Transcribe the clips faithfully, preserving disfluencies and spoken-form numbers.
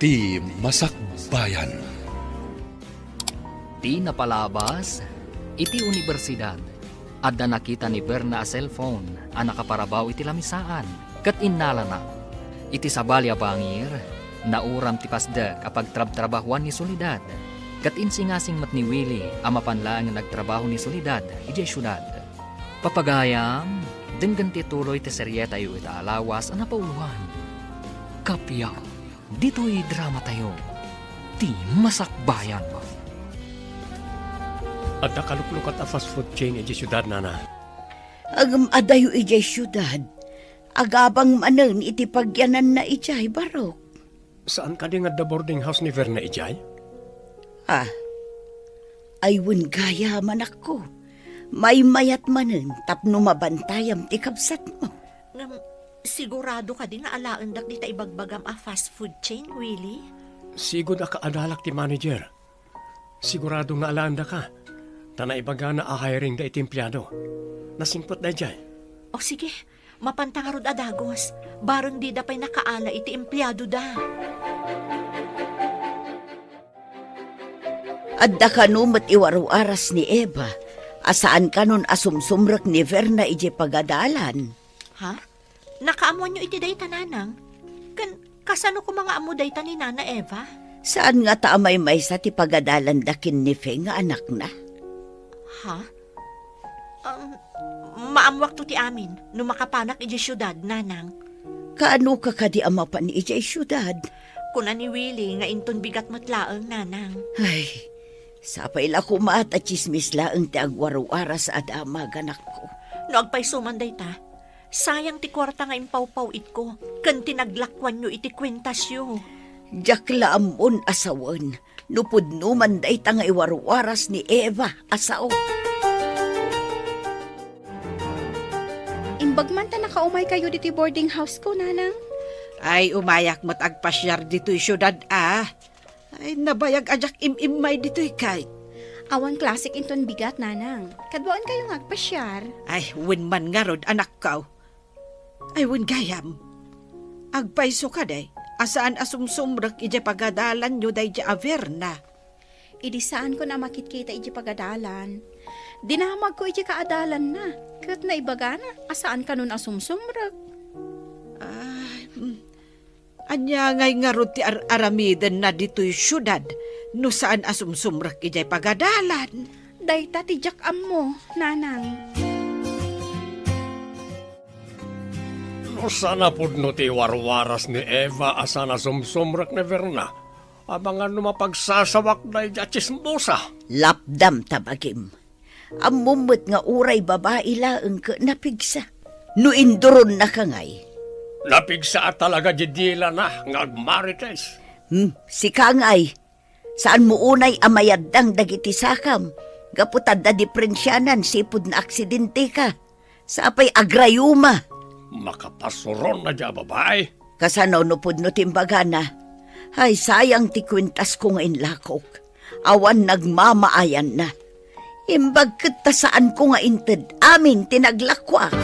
Ti Masakbayan. Ti napalabas, iti universidad, adda nakita ni Verna a cellphone a nakaparabaw iti lamisaan, ket innalana. Iti sabali a bangir, nauram ti pasdek a pagtrabtrabahuan ni Soledad, ket insingasing met ni Willie a mapan laeng nga agtrabaho ni Soledad idiay siudad. Papagayam, denggen ti tuloy ti serietayo ita a lawas a napauloan. Kappia, ditoy dramatayo, ti Masakbayan. Adda kaluklukat a fast food chain idiay siudad, Nana. Ngem adayo idiay siudad, agabang manen iti pagyananna idiay, Barok. Saan kadi nga adda boarding house ni Verna idiay? Ah, ay wen gayam, anakko. Maymayat manen tapno mabantayam ti kabsatmo. Ngem, sigurado kadi nga alaendak dita ibagbagam a fast food chain, Willie? Sigud a kaadalak ti manager. Sigurado nga alaendaka, ta naibagana a hiring da iti empleyado. Nasingpet daydiay. O sige, mapanta ngarud a dagus, bareng dida pay nakaala iti empleyadoda. Adda kano met iwar-waras ni Eva a saan kanon a sumsumrek ni Verna idiay pagadalan. Ha? Nakaammoanyo iti dayta, Nanang? Ken kasano koma nga ammo dayta ni Nana Eva? Saan ngata a maymaysa ti pagadalanda ken ni Fe nga anakna? Ha? Um, maammoakto ti amin no makapanak idiay siudad, Nanang. Kaanoka kadi a mapan idiay siudad? Kuna ni Willie nga inton bigat met laeng, Nanang. Ay, sapay la koma ta tsismis laeng ti agwar-waras a damag, anakko. No agpayso man dayta, sayang ti kuarta nga impawpaw-itko ken ti naglakuanyo iti kuentasyo. Diak la ammon a sawen no pudno man dayta nga iwarwaras ni Eva a sao. Imbag man ta nakaumaykayo ditoy boarding house ko, Nanang. Ay, umayak met agpasiar ditoy siudad, a. Ay, nabayag a diak im-immay ditoy, Kate. Awan klasik inton bigat, Nanang. Kaduaenkayo nga agpasiar. Ay, wen man ngarud, anakko. Ay, wen gayam. Agpayso kadi a saan a sumsumrek idiay pagadalanyo daydiay a Verna? Idi saanko a makitkita idiay pagadalan, dinamagko idiay kaadalanna, ket naibagana a saan kanon a sumsumrek. Ay, hmm. Ania ngay ngarud ti ar-aramidenna ditoy siudad no saan a sumsumrek idiay pagadalan? Dayta ti diak ammo, Nanang. No saan a pudno ti warwaras ni Eva a saan a sumsumrek ni Verna, amangan no mapagsasawak daydiay a tsismosa. Lapdam ta bagim. Ammom met nga uray babai laeng ket napigsa. No induronnaka ngay. Napigsa a talaga di dilana nga agmarites. Hmm, sika ngay. Saanmo unay a mayaddang dagiti sakam gapu ta adda diprensianan sipud naaksidenteka. Sapay agrayuma. Makapasuron na dia a babai. Kasano no pudno ti imbagana? Ay, sayang ti kuentasko nga inlakok. Awan nagmamaayanna. Imbag ket ta saanko nga inted amin ti naglakuak.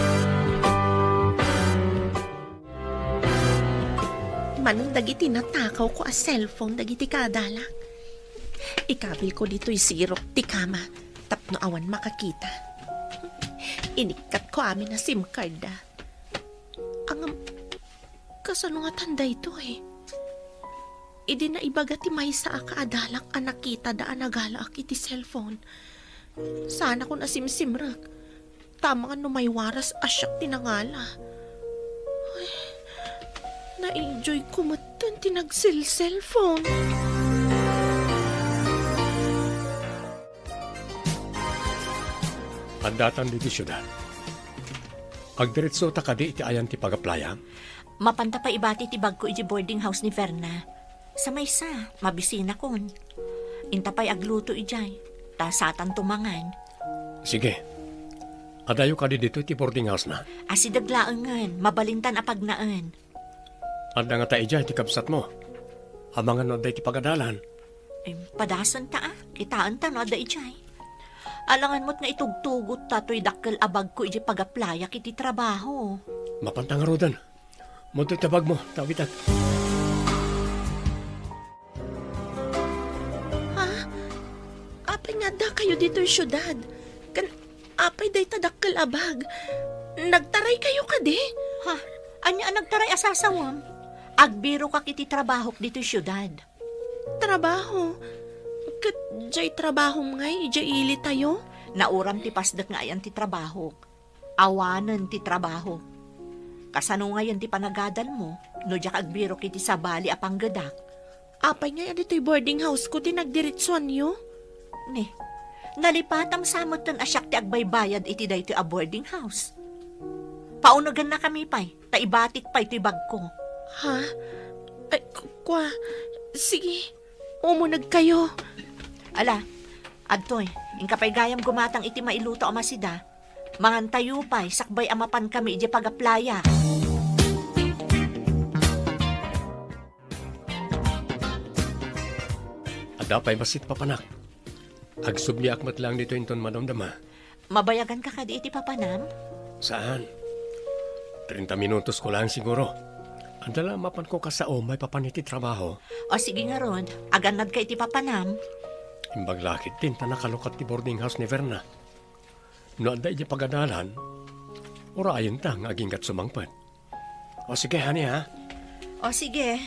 Mano dagiti natakawko a cellphone dagiti kadalak? Ikabilko ditoy sirok ti kama tapno awan makakita. Inikkatko amin a SIM card da. Ngem, kasano ngatan daytoy? Idi naibaga ti maysa a kaadalak a nakitada a nagalaak iti cellphone, saanakon a simsimrek. Ta amangan no maywaras a siak ti nangala. Ay, na-enjoy ko metten ti nagselselphone. Addatan ditoy siudad. Agdiretsota kadi iti ayan ti pagaplaya? Mapanta pay ibati ti bagko iti boarding house ni Verna. Sa maysa, mabisinakon. Inta pay agluto idiay, ta satanto mangan. Sige. Adayo kadi ditoy ti boarding house na? Asideg laengen, mabalintan a pagnaen. Adda ngata idiay ti kabsatmo. Amangan no adda iti pagadalan. Em, padasenta a, kitaenta no adda idiay. Alangan met nga itugtugotta toy dakkel a bagko idiay pagaplayak iti trabaho. Mapanta ngaruden. Mudto iti bagmo, ta awitek. Apay nga addakayo ditoy siudad? Ken apay dayta dakkel a bag? Nagtaraykayo kadi? Ha? Ania a nagtaray a sasawem? Agbirokak iti trabahok ditoy siudad. Trabaho? Ket diay trabahom ngay idiay ilitayo? Nauram ti pasdek nga ayan ti trabahok. Awanen ti trabaho. Kasano ngayen ti panagadalmo no diak agbirok iti sabali a panggedak? Apay ngay a ditoy boarding house-ko ti nagdiritsuanyo? Ni, nalipatam sa metten a siak ti agbaybayad iti daytoy a boarding house. Paunegennakami pay, ta ibatik pay toy bagko. Ha? Ay, ku-, kua. Sige, umunegkayo. Ala, adtoy, inka pay gayam gumatang iti mailuto a masida. Mangantayo pay, sakbay a mapankami idiay pagaplayak. Adda pay bassit, papanak. Agsubmiak met laeng ditoy inton madamdama. Mabayaganka kadi iti papanam? Saan. Treinta minutosko laeng siguro. Adda la mapanko kasao maipapan iti trabaho. O sige ngarud, agannadka iti papanam. Imbag la ketdin ta nakalukat ti boarding house ni Verna. No adda idiay pagadalan, urayenta nga aginggat sumangpet. O sige, honey, ha? O sige.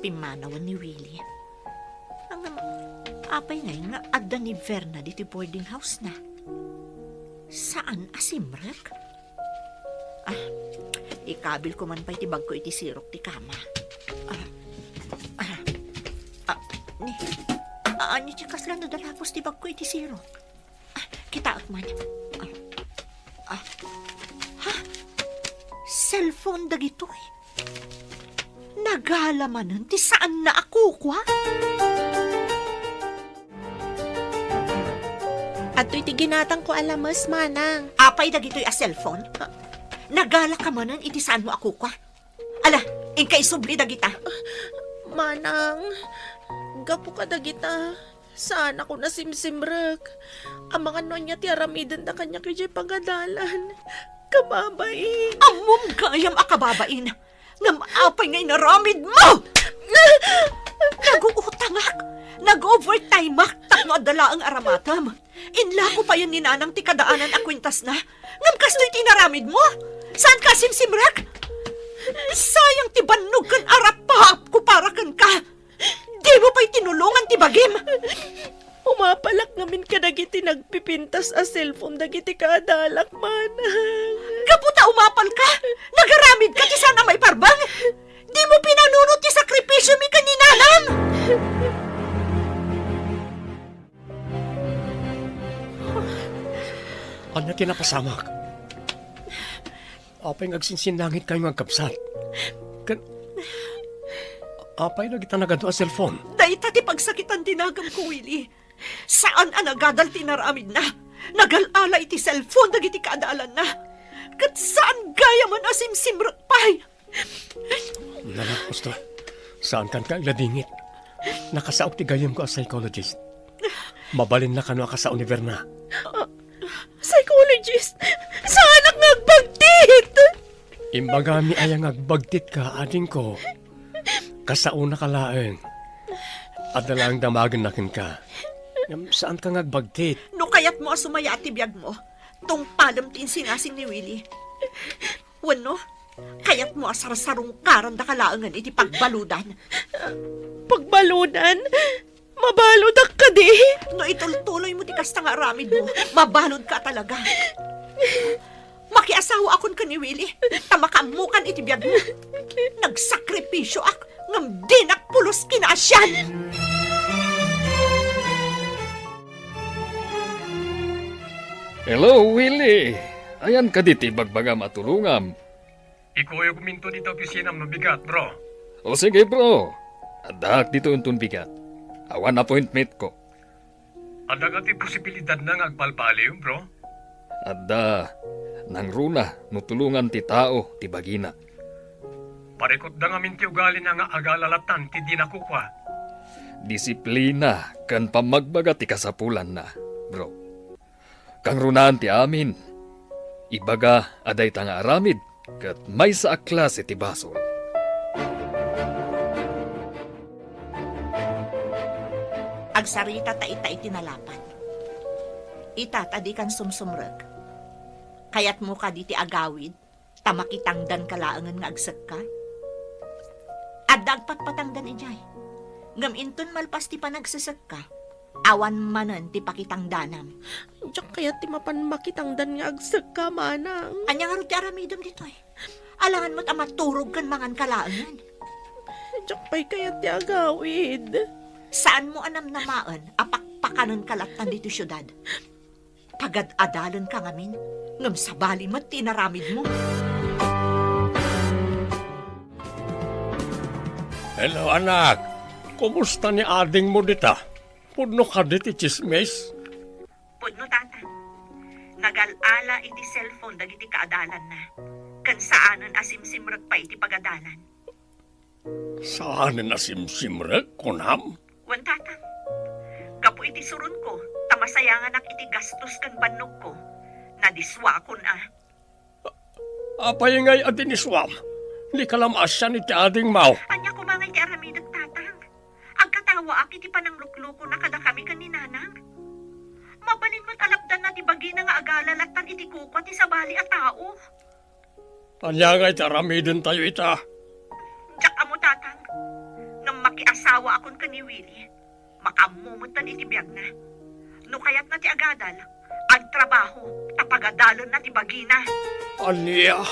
Pimmanawen ni Willie. Ngem, apay ngay nga adda ni Verna ditoy boarding house-na? Saan a simrek? Ah, ikabilko man pay ti bagko iti sirok ti kama. Ah, ah, ah, ni, ah, ania ti kasla nadalapos ti bagko iti sirok? Ah, kitaek man. Ah, ah, ha? Cellphone dagitoy? Nagala manen ti saanna a kukua? Adtoy ti ginatangko a lames, manang. Apay dagitoy a cellphone? Ah. Nagalaka manen iti saanmo a kukua? Ala, inka isubli dagita. Manang, gapu kadagita, saanakon a simsimrek. Amangan no ania ti aramidenda kaniak idiay pagadalan. Kababain. Ammom gayam a kababain. Ngem apay nga inaramidmo? Naguutangak. Nag-overtimeak tapno adda laeng aramatem. Inlako payen ni Nanang ti kadaanan a kuentasna. Ngem kastoy ti inaramidmo? Saanka a simsimrek? Sayang ti bannog ken arapaapko para kenka. Dimo pay tinulongan ti bagim. Umapalak ngamin kadagiti nagpipintas a cellphone dagiti kaadalak, manang. Gapu ta umapalka, nagaramidka ti saan a maiparbeng. Dimo pinanunot ti sakripisiomi ken ni Nanang. Ania ti napasamak? Apay nga agsinsinnangitkayo nga agkabsat? Ken, apay dagita nagadu a cellphone? Dayta ti pagsakitan ti naganko, Willie. Saan a nagadal ti inaramidna. Nagal-ala iti cellphone dagiti kaadalanna. Ket saan gayamen a simsimrek pay. Nalakos to. Saankan nga agladingit. Nakasaok ti gayyemko a psychologist. Mabalinna kano a kasao ni Verna. Ah, psychologist? Saanak nga agbagtit! Imbagami aya nga agbagtitka, adingko. Kasaonaka laeng. Adda laeng damagenna kenka. Ngem saanka nga agbagtit. No kayatmo a sumayaat ti biagmo, tungpalem ti insingasing ni Willie. Wenno, kayatmo a sarsarungkarandaka laengen iti pagbaludan. Pagbaludan? Mabaludak kadi? No itultuloymo ti kasta nga aramidmo, mabaludka a talaga. Makiasawaakon ken ni Willie, ta makaammokan iti biagmo. Nagsakripisioak, ngem dinak pulos kinaasian. Hello, Willie! Ayan kadi ti ibagbagam a tulongam? Ikuyogminto dita opisinam no bigat, bro. O sige, bro. Addaak ditoy inton bigat. Awan appointmentko. Adda kadi posibilidadna nga agbalbaliw, bro? Adda. Nangruna no tulongan ti tao ti bagina. Parikutda ngamin ti ugalina nga agalalatan ti dina kukua. Disiplina ken pammagbaga ti kasapulanna, bro. Kangrunaan ti amin, ibaga a dayta nga aramid ket maysa a klase ti basol. Agsarita ta ita iti nalapat. Ita ta dikan sumsumrek. Kayatmo kadi ti agawid, ta makitangdanka laengen nga agsekka? Adda agpatpatangdan idiay. Ngem inton malpas ti panagsesekka, awan manen ti pakitangdanam. Diak kayat ti mapan makitangdan nga agsekka, manang. Ania ngarud ti aramidem ditoy? Alangan met a maturog ken manganka laengen. Diak pay kayat ti agawid. Saanmo a namnamaen a pakpakanenka lattan ditoy siudad. Pagad-adalenka ngamin, ngem sabali met ti inaramidmo. Hello, anak. Kumusta ni adingmo dita? Pudno kadi ti tsismis? Pudno, Tatang. Nagal-ala iti cellphone dagiti kaadalanna, ken saanen a simsimrek pay iti pagadalan. Saanen a simsimrek, kunam? Wen, Tatang. Gapu iti surunko, ta masayanganak iti gastos ken bannogko, nadiswakon a. Apay ngay a diniswam? Dika la maasian iti adingmo. Ania koma ngay ti aramidek, Tatang? Agkatawaak iti panangluklukona kadakami ken ni Nanang. Mabalin met a lapdanna ti bagina nga agala lattan iti kukua ti sabali a tao. Ania ngay ti aramidentayo ita? Diak ammo, Tatang. Ngem makiasawaakon ken ni Willie. Makaammo metten iti biagna. No kayatna ti agadal, agtrabaho, ta pagadalenna ti bagina. Ania?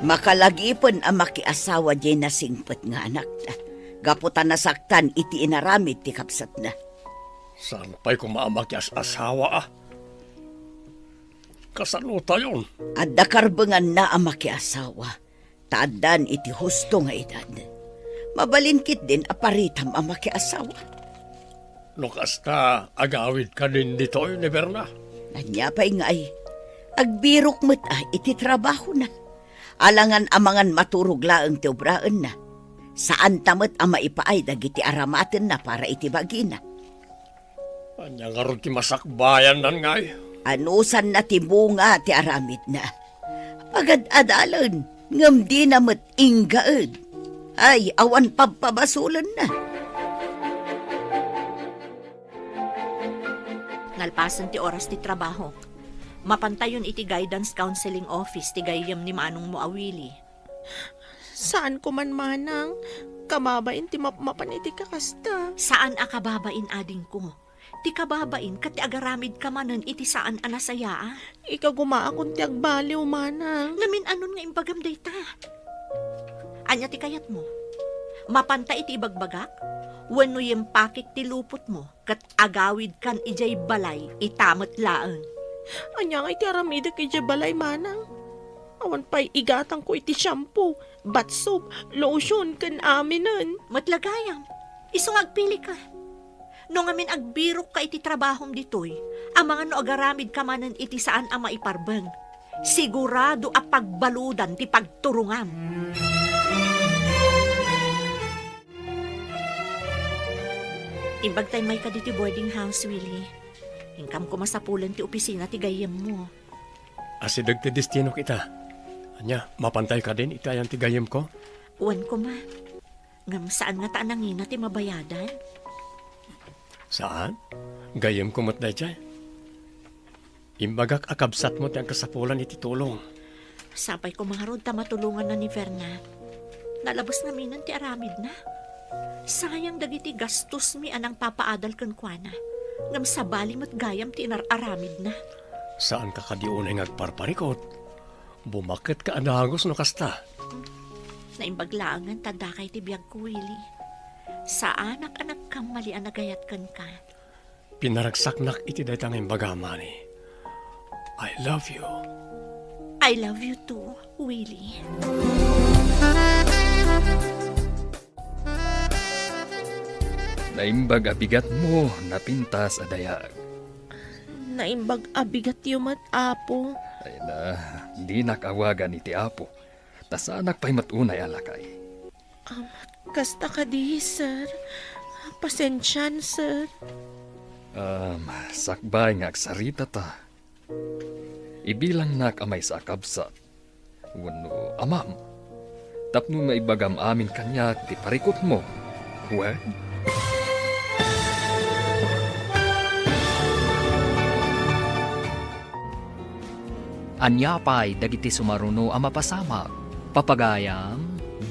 Makalagipen a makiasawa diay nasingpet nga anakna, gapu ta nasaktan iti inaramid ti kabsatna. Saan pay koma a makias-asawa a? Kasanotayon? Adda karbenganna a makiasawa, ta addan iti husto nga edad. Mabalin ketdin a paritam a makiasawa. No kasta, agawidka din ditoy ni Berna? Ania pay ngay? Agbirok met a iti trabahona. Alangan a mangan maturog laeng ti obraenna. Saanta met a maipaay dagiti aramatenna para iti bagina. Ania ngarud ti masakbayannan ngay? Anusanna ti bunga ti aramidna. Pagad-adalen, ngem dina met inggaed. Ay, awan pabpabasolenna. Nalpasen ti oras ti trabaho. Mapantayon iti guidance counseling office ti gayyem ni manongmo a Willie. Saan koman, manang. Kababain ti mapmapan iti kakasta. Saan a kababain, adingko. Ti kababain ket ti agaramidka manen iti saan a nasayaat. Ikagumaakon ti agbaliw, manang. Ngamin, anon nga imbagam dayta? Ania ti kayatmo? Mapanta iti ibagbagak? Wenno yimpakek ti lupotmo ket agawidkan idiay balay ita met laeng? Ania nga iti aramidek idiay balay, manang? Awan pay igatangko iti shampoo, bath soap, lotion, ken aminen. Met la gayam, isu nga agpilika. No ngamin agbirokka iti trabahom ditoy, amangan no agaramidka manen iti saan a maiparbeng, sigurado a pagbaludan ti pagturongam. Imbagtay mayka ditoy boarding house, Willie. Inkam koma sapulen ti opisina ti gayyemmo. Asideg ti destinok ita. Ania, mapantay kadin iti ayan ti gayyemko? Wen koma. Ngem saan ngata a nangina ti mabayadan? Saan? Gayyemko met daydiay. Imbagak a kabsatmo ti agkasapulan iti tulong. Sapay koma ngarud ta matulonganna ni Verna. Nalabes ngaminen ti aramidna. Sayang dagiti gastosmi a nangpapaadal kenkuana. Ngem sabali met gayam ti inar-aramidna. Saanka kadi unay nga agparparikut? Bumaketka a dagus no kasta. Naimbag laengen ta dakay ti biagko, Willie. Saanak a nagkammali a nagayat kenka. Pinaragsaknak iti dayta nga imbagam, honey. I love you. I love you too, Willie. Naimbag a bigatmo, napintas a dayag. Naimbag a bigatyo met, Apo. Ay na, dinak awagan iti Apo. Ta saanak pay met unay a lakay. Um, kasta kadi, sir. Pasensian, sir. Um, sakbay nga agsarita ta. Ibilangnak a maysa a kabsat wenno amam. tapno maibagam amin kaniak ti parikutmo. Wen? Ania pay dagiti sumaruno a mapasamak? Papagayam,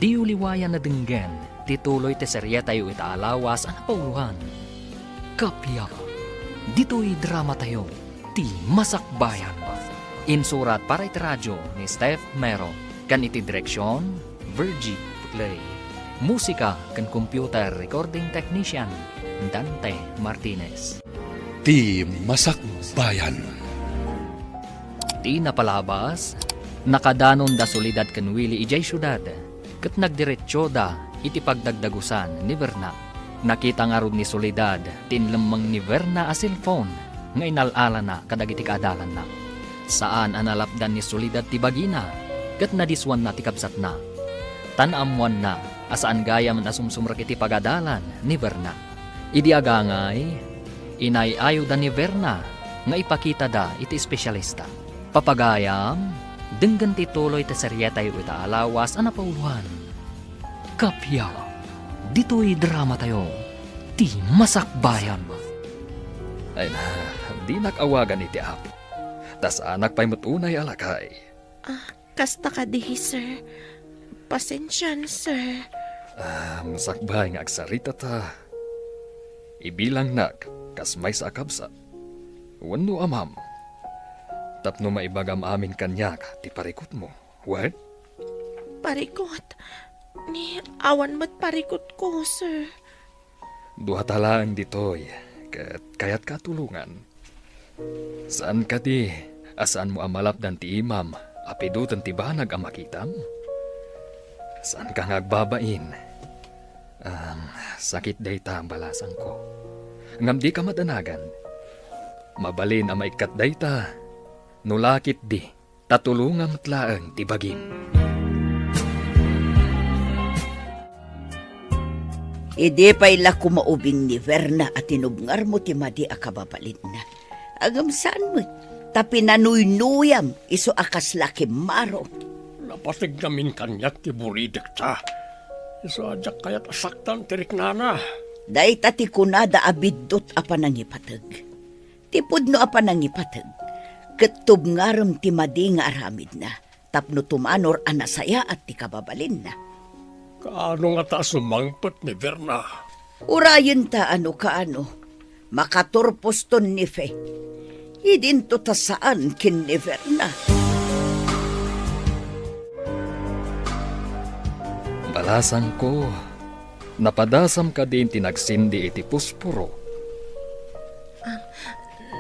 diyo liwayan a denggen ti tuloy ti serietayo ita a lawas a napauloan. Kappia, ditoy dramatayo, ti Masakbayan. Insurat para iti radio ni Steph Mero, ken iti direksion, Virgie Puclay. Musika ken computer recording technician, Dante Martinez. Ti Masakbayan. Ti napalabas, nakadanon da Soledad ken Willie idiay siudad, ket nagdiretsoda iti pagdagdagusan ni Verna. Nakita ngarud ni Soledad ti inlemmeng ni Verna a cellphone nga inal-alana kadagiti kaadalanna. Saan a nalapdan ni Soledad ti bagina, ket nadiswanna ti kabsatna. Ta naammoanna a saan gayam a sumsumrek iti pagadalan ni Verna. Idi agangay, inay-ayoda ni Verna nga ipakitada iti espesyalista. Papagayam, denggen ti tuloy ti serietayo ita a lawas a napauloan. Kappia, ditoy dramatayo, ti Masakbayan. Ay na, dinak awagan iti Apo. Ta saanak pay met unay a lakay. Ah, kasta kadi, sir. Pasensian, sir. Ah, masakbay nga agsarita ta. Ibilangnak kas maysa a kabsat. Wenno amam. Tapno maibagam amin kaniak ti parikutmo. Wen? Parikut? Ni awan met parikutko, sir. Duata laeng ditoy, ket kayatka a tulongan. Saan kadi a saanmo a malapdan ti imam a piduten ti banag a makitam? Saanka nga agbabain? Am, sakit dayta, balasangko. Ngem dika madanagan. Mabalin a maikkat dayta no la ketdi ta tulongam met laeng ti bagim. Idi pay la koma ubing ni Verna a tinubngarmo ti madi a kababalinna. Ngem saan met, ta pinanuynuyam isu a kasla kimmaro. Napategnamin kaniak ti buridekta. Isu a diak kayat a saktan ti riknana. Dayta ti kunada a biddut a panangipateg. Ti pudno a panangipateg, ket tubngarem ti madi nga aramidna, tapno tumanor a nasayaat ti kababalinna. Kaano ngata a sumangpet ni Verna? Urayenta a no kaano, makaturposton ni Fe. Idinto ta saan ken ni Verna. Balasangko, napadasam kadin ti nagsindi iti pusporo? Ah,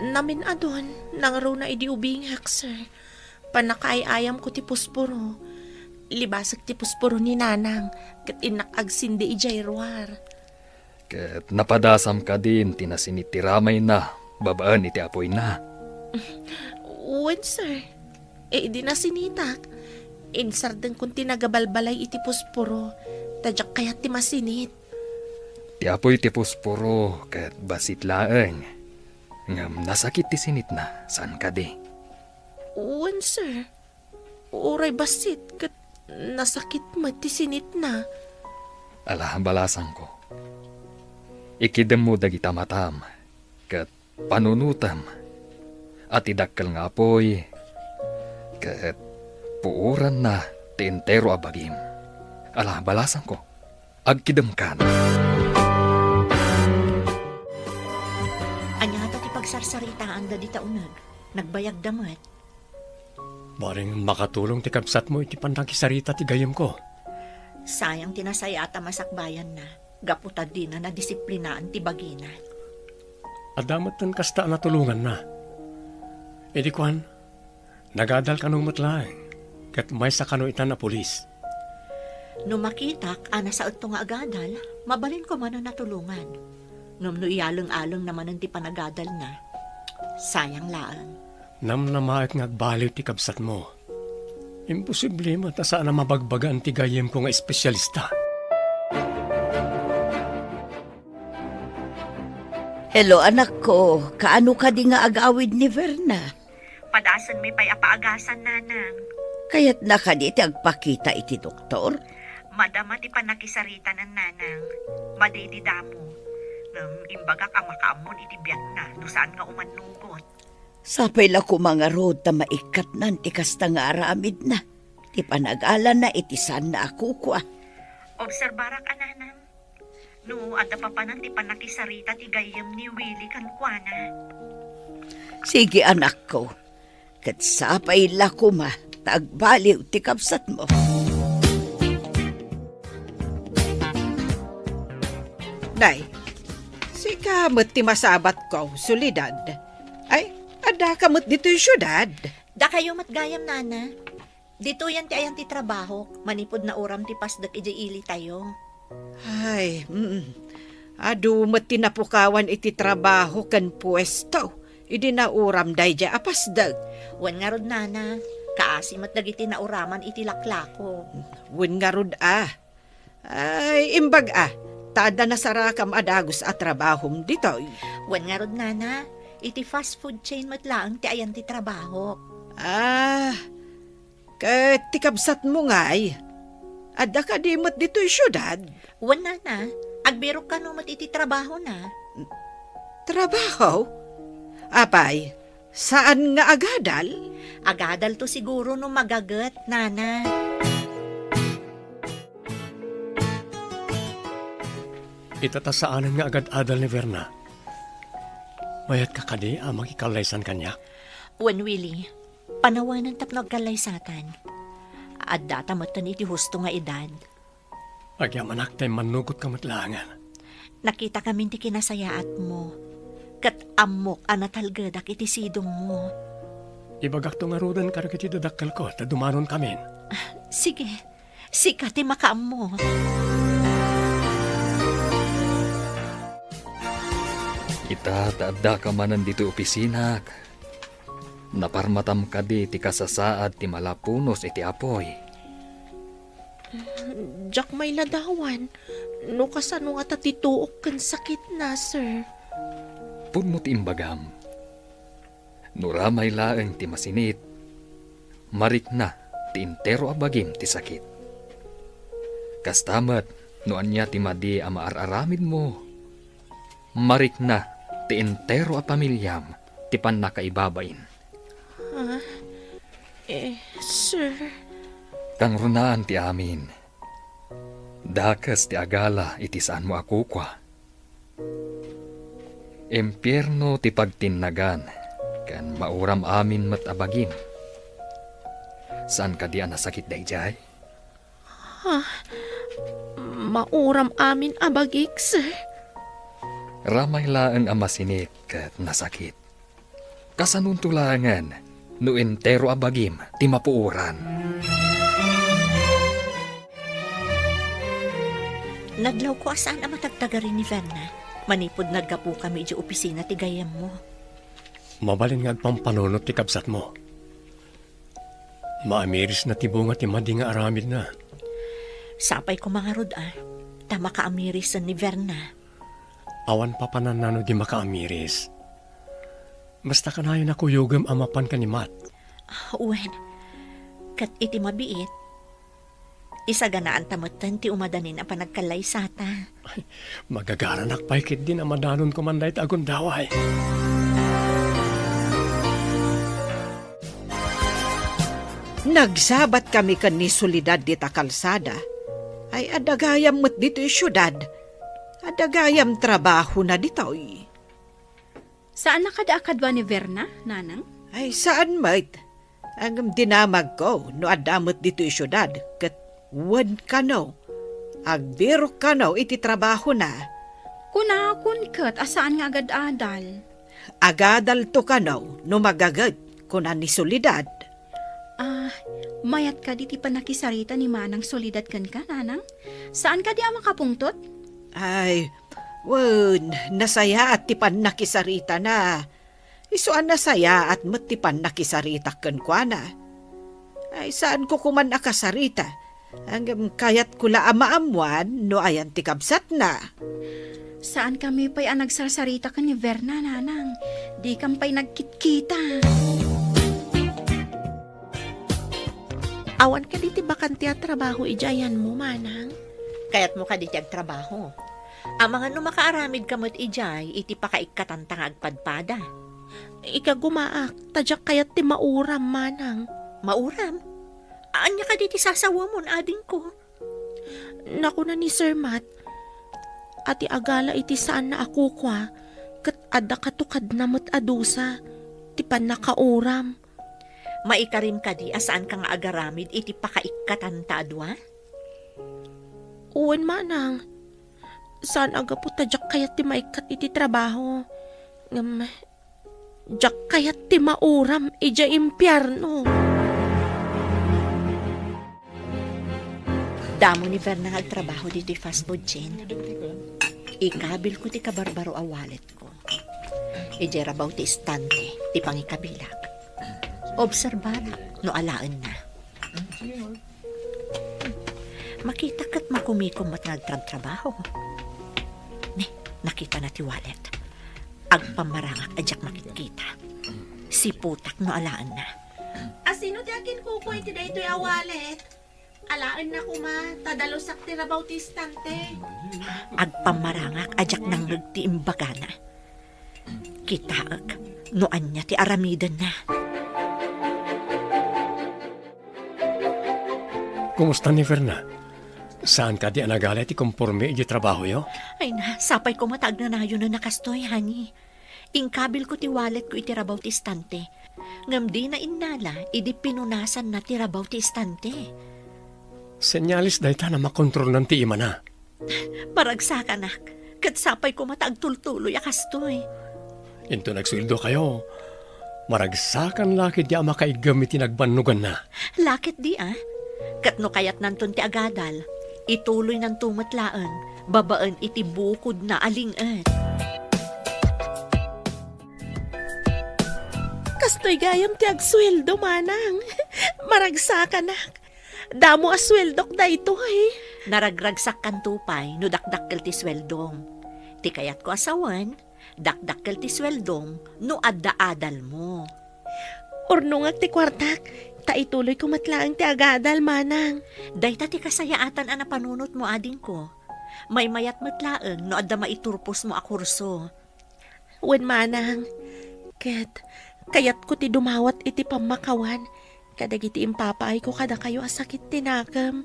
namin-adun, nangruna idi ubingak, sir. Pannakaay-ayamko ti pusporo. Libasek ti pusporo ni Nanang, ket innak agsindi idiay ruar. Ket napadasam kadin ti nasinit ti ramayna babaen iti apoyna? Wen, sir. Idi nasinitak, insardengkon ti nagabalbalay iti pusporo, ta diak kayat ti masinit. Ti apoy ti pusporo ket bassit laeng. Ngem nasakit ti sinitna, saan kadi? Wen, sir. Uray bassit ket nasakit met ti sinitna. Ala, balasangko. Ikidemmo dagita matam, ket panunotem a ti dakkel nga apoy ket puoranna ti entero a bagim. Ala, balasangko. Agkidemkan. Ania ta ti pagsarsaritaanda dita uneg? Nagbayagda met. Bareng makatulong ti kabsatmo iti pannakisarita ti gayyemko. Sayang ti nasayaat a masakbayanna, gapu ta dina nadisiplinaan ti bagina. Adda metten kasta a natulonganna. Idi kuan, nagadal kano met laeng, ket maysa kano itan a pulis. No makitak a nasaedto nga agadal, mabalinko manen a tulongan. Ngem no iyaleng-alengna manen ti panagadalna, sayang laeng. Namnamaek nga agbaliw ti kabsatmo. Imposible met a saan a mabagbagaan ti gayyemko nga espesyalista. Hello, anakko. Kaano kadi nga agawid ni Verna? Padasenmi pay a paagasan, Nanang. Kayatna kadi ti agpakita iti doktor? Madama ti pannakisaritanan, nanang. Madi idi damo. Ngem imbagak a makaammon iti biagna no saan nga umannugot. Sapay la koma ngarud ta maikkatnan ti kasta nga aramidna, ti panagalana iti saanna a kukua. Obserbarak a, nanang. No adda papanan ti pannakisarita ti gayyem ni Willie kenkuana. Sige, anakko. Ket sapay la koma ta agbaliw ti kabsatmo. Nay, sika met ti masabatko, Soledad. Ay, addaka met ditoy siudad? Dakayo met gayam, nana. Ditoyen ti ayan ti trabahok, manipud nauram ti pasdek idiay ilitayo. Ay, mm. Adu met ti napukawan iti trabaho ken puesto idi nauram daydiay a pasdek. Wen ngarud, nana, kaasi met dagiti nauraman iti laklako. Wen ngarud a. Ay, imbag a, ta adda nasarakam a dagus a trabahom ditoy. Wen ngarud, nana, iti fast food chain met laeng ti ayan ti trabahok. Ah, ket ti kabsatmo ngay, adda kadi met ditoy siudad? Wen, nana, agbirok kano met iti trabahona. Trabaho? Apay, saan nga agadal? Agadalto siguro no magaget, nana. Ita ta saanen nga agad-adal ni Verna. Mayatka kadi a makikallaysan kaniak? Wen, Willie, panawanen tapno agkallaysatan. Addata metten iti husto nga edad. Agyamanak ta immannugotka met laengen. Nakitakamin ti kinasayaatmo, ket ammok a natalgedak iti sidongmo. Ibagakto ngaruden kadagiti dadakkelko ta dumanonkamin. Sige, sika ti makaammo. Ita ta addaka manen ditoy opisinak, naparmatam kadi ti kasasaad ti malapunos iti apuy? Diak mailadawan no kasano ngata ti tuok ken sakitna, sir. Pudno ti imbagam. No ramay laeng ti masinit, marikna ti entero a bagim ti sakit. Kasta met no ania ti madi a maar-aramidmo, marikna ti entero a pamiliam ti pannakaibabain. Ah, eh, sir. Kangrunaan ti amin. Dakes ti agala iti saanmo a kukua. Impierno ti pagtinnagan, ken mauram amin met a bagim. Saan kadi a nasakit daydiay? Ha? Mauram amin a bagik, sir. Ramay laeng a masinit ket nasakit. Kasanonto laengen no entero a bagim ti mapuoran? Nadlawko a saan a matagtagari ni Verna manipud naggapukami idiay opisina ti gayyemmo. Mabalin nga agpampanunot ti kabsatmo. Maamirisna ti bunga ti madi nga aramidna. Sapay koma ngarud a, ta makaamirisen ni Verna. Awan papananna no di makaamiris. Basta kanayon a kuyogem a mapan ken ni Matt. Wen, ket iti mabiit, isaganaanta metten ti umadanin a panagkallaysata. Magagaranak pay ketdin a madanonko man dayta a gundaway. Nagsabatkami ken ni Soledad dita kalsada. Ay, adda gayam met ditoy siudad. Adda gayam trabahona ditoy. Saanna kadi a kadua ni Verna, nanang? Ay, saan met. Ngem dinamagko no adda met ditoy siudad, ket wen kano, agbirok kano iti trabahona. Kunakon ket a saan nga agad-adal. Agadalto kano no magaget, kuna ni Soledad. Ah, mayat kadi ti pannakisarita ni Manang Soledad kenka, nanang? Saan kadi a makapungtot? Ay, wen, nasayaat ti pannakisaritana. Isu a nasayaat met ti pannakisaritak kenkuana. Ay, saanko koman a kasarita. Ngem kayatko la a maammoan no ayan ti kabsatna. Saankami pay a nagsarsarita ken ni Verna, nanang. Dikam pay nagkitkita. Awan kadi ti bakante a trabaho idiay ayanmo, manang? Kayatmo kadi ti agtrabaho? Amangan no makaaramidka met idiay iti pakaikkatanta nga agpadpada. Ikagumaak, ta diak kayat ti mauram, manang. Mauram? Ania kadi ti sasawamon, adingko? Nakuna ni Sir Matt, a ti agala iti saanna a kukua, ket adda katukadna met a dusa ti pannakauram. Maikarim kadi a saanka nga agaramid iti pakaikkatanta a dua? Wen, manang. Saan a gapu ta diak kayat ti maikkat iti trabaho. Ngem, diak kayat ti mauram idiay impierno. Damo ni Verna nga agtrabaho ditoy fast food chain. Ikabilko ti kabarbaro a walletko idiay rabaw ti istante ti pangikabilak. Obserbarak no alaenna. Makita ket makumikom met nga agtrabtrabaho. Ne, nakitana ti wallet. Agpammarangak a diak makitkita. Siputak no alaenna. Asino ti akinkukua iti daytoy a wallet? Alaenna koma, ta dalusak ti rabaw ti istante. Agpammarangak a diak nangngeg ti imbagana. Kitaek no ania ti aramidenna. Kumusta ni Verna? Saan kadi a nagala ti komporme iti trabahoyo? Ay na, sapay koma ta agnanayonan a kastoy, honey. Inkabilko ti walletko iti rabaw ti istante. Ngem dina innala idi pinunasanna ti rabaw ti istante. Senyales dayta a makontrolnan ti imana. Maragsakanak, ket sapay koma ta agtultuloy a kastoy. Inton agsueldokayo, maragsakan la ketdi a makaiggem iti nagbannoganna. La ketdi a? Ket no kayatnanton ti agadal, ituloynanto met laeng babaen iti bukodna a ling-et. Kastoy gayam ti agsueldo, manang. Maragsakanak. Damo a sueldok daytoy. Naragragsakkanto pay no dakdakkel ti sueldom. Ti kayatko a sawen, dakdakkel ti sueldom no adda adalmo. Urnongak ti kuartak, ta ituloyko met laeng ti agadal, manang. Dayta ti kasayaatan a napanunotmo, adingko. Maymayat met laeng no adda maiturposmo a kurso. Wen, manang, ket kayatko ti dumawat iti pammakawan kadagiti impapaayko kadakayo a sakit ti nakem.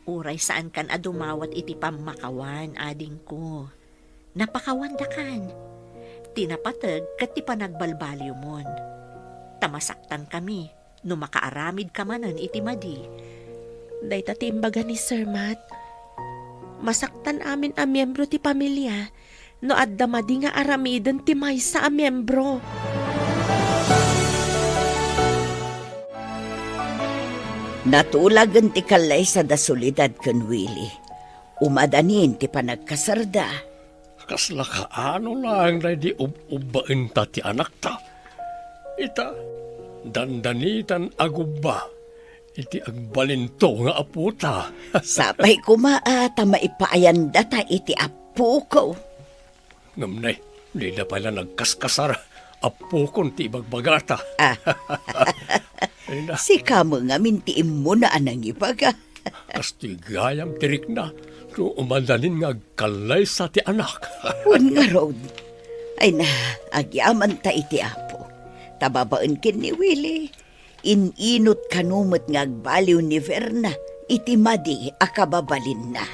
Uray saankan a dumawat iti pammakawan, adingko, napakawandakan. Ti napateg ket ti panagbalbaliwmon. Ta masaktankami no makaaramidka manen iti madi. Dayta ti imbaga ni Sir Matt. Masaktan amin a miembro ti pamilia no adda madi nga aramiden ti maysa a miembro. Natulagen ti kallaysa da Soledad ken Willie. Umadanin ti panagkasarda. Kasla kaano laeng daydi ub-ubbaenta ti anakta. Ita, dandanitan agubba iti agbalinto nga apota. Sapay koma a ta maipaayandata iti apoko. Ngem nay, dida pay la nagkaskasar, apokon ti ibagbagata. Ah. Ay na. Sika met ngamin ti immuna a nangibaga. Kastoy gayam ti rikna, no umadanin nga agkallaysa ti anak. Wen ngarud, ay na, agyamanta iti Apo. Ta babaen ken ni Willie, in-inot kano met nga agbaliw ni Verna iti madi a kababalinna.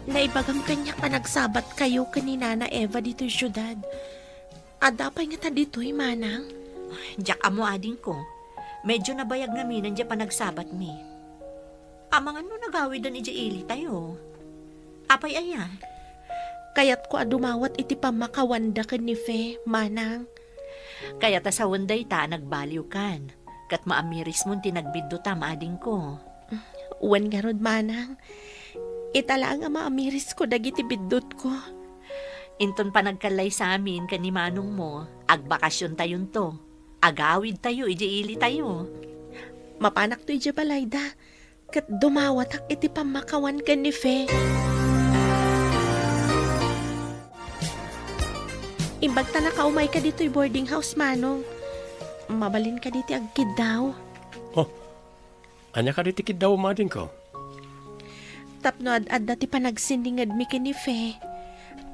Naibagam kaniak a nagsabatkayo ken ni Nana Eva ditoy siudad. Adda pay ngata ditoy, manang? Diak ammo, adingko. Medyo nabayag ngaminen diay panagsabatmi. Amangan no nagawiden idiay ilitayo. Apay aya? Kayatko a dumawat iti pammakawanda ken ni Fe, manang. Kayat a sawen dayta a nagbaliwkan, ket maamirismon ti nagbiddutam, adingko. Wen ngarud, manang. Ita laeng a maamirisko dagiti biddutko. Inton panagkallaysamin ken ni manongmo, agbakasiontayonto. Agawidtayo idiay ilitayo. Mapanakto idiay balayda, ket dumawatak iti pammakawan ken ni Fe. Imbag ta nakaumayka ditoy boarding house, Manong. Mabalin kadi ti agkiddaw? Oh, ania kadi ti kiddawem, adingko? Tapno ad-adda ti panagsindingedmi ken ni Fe,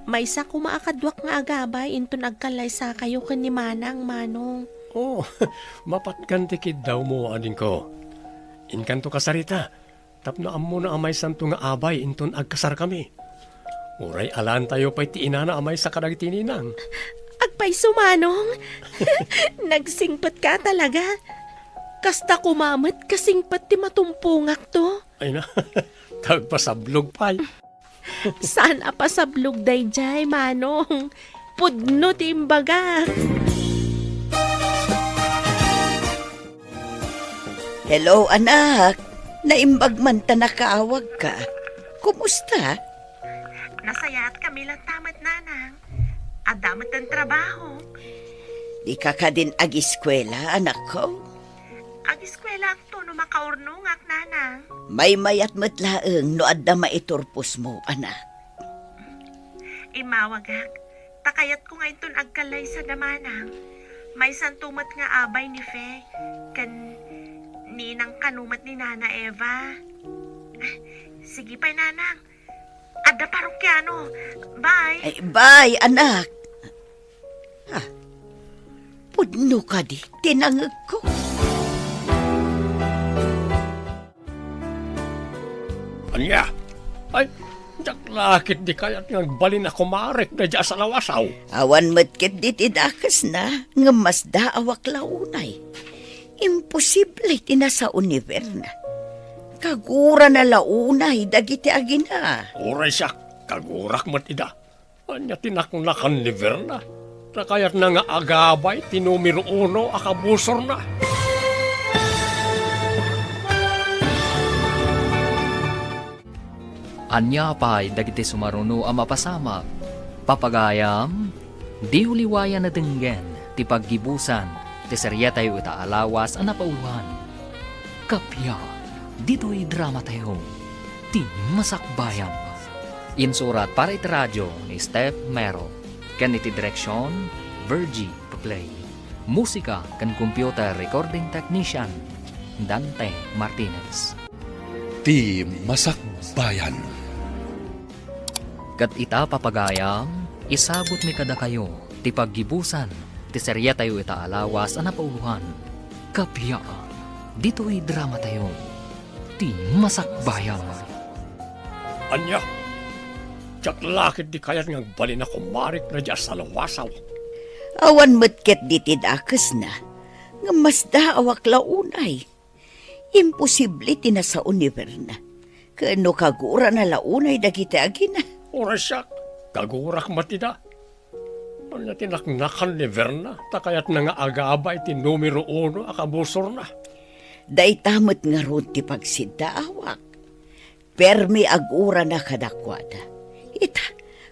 maysa koma a kaduak nga agabay inton agkallaysakayo ken ni Manang, Manong. Oh, mapatgan ti kiddawmo, adingko. Inkanto kasarita, tapno ammona a maysanto nga abay inton agkasarkami. Uray alaentayo pay ti inana a maysa kadagiti ninang. Agpayso, Manong. Nagsingpetka talaga. Kasta koma met kasingpet ti matumpongakto. Ay na, tagpasablog pay. Saan a pasablog daydiay, Manong. Pudno ti imbagak. Hello, anak. Naimbag man ta nakaawagka. Kumusta? Nasayaatkami latta met, Nanang. Adda met ti trabaho. Dika kadin agiskuela, anakko? Agiskuelaakto no makaurnongak, Nanang. Maymayat met laeng no adda maiturposmo, anak. Immawagak, ta kayatko nga inton agkallaysa da Manang, maysanto met nga abay ni Fe ken ninang kano met ni Nana Eva. Sige pay, Nanang. Adda parokiano. Bye. Ay, bye, anak. Ah, pudno kadi ti nangegko. Ania? Ay, diak la ketdi kayat nga agbalin a kumarek daydiay a salawasaw. Awan met ketdi ti dakesna, ngem masdaawak la unay. Imposible ti nasao ni Verna. Kagurana la unay dagiti agina. Uray siak, kagurak met ida. Ania ti naknakan ni Verna? Ta kayatna nga agabay ti numero uno a kabusorna. Ania pay dagiti sumaruno a mapasamak? Papagayam, diyo liwayan a denggen ti paggibusan ti seriatayo ita a lawas a napauloan. Kappia, ditoy dramatayo, Ti Masakbayan. Insurat para iti radio ni Steph Mero, ken iti direksion, Virgie Paplay. Musika ken computer recording technician, Dante Martinez. Ti Masakbayan. Ket ita, papagayam, isagutmi kadakayo ti paggibusan ti seriatayo ita a lawas a napauloan. Kappia, ditoy dramatayo, Ti Masakbayan. Ania? Diak la ketdi kayat nga agbalin a kumarek daydiay a salawasaw. Awan met ketdi ti dakesna, ngem masdaawak la unay. Imposible ti nasao ni Verna. Ken no kagurana la unay dagiti agina. Uray siak, kagurak met ida. Ania ti naknakan ni Verna, ta kayatna nga agabay ti numero uno a kabusorna. Dayta met ngarud ti pagsiddaawak. Permi agurana kadakuada. Ita,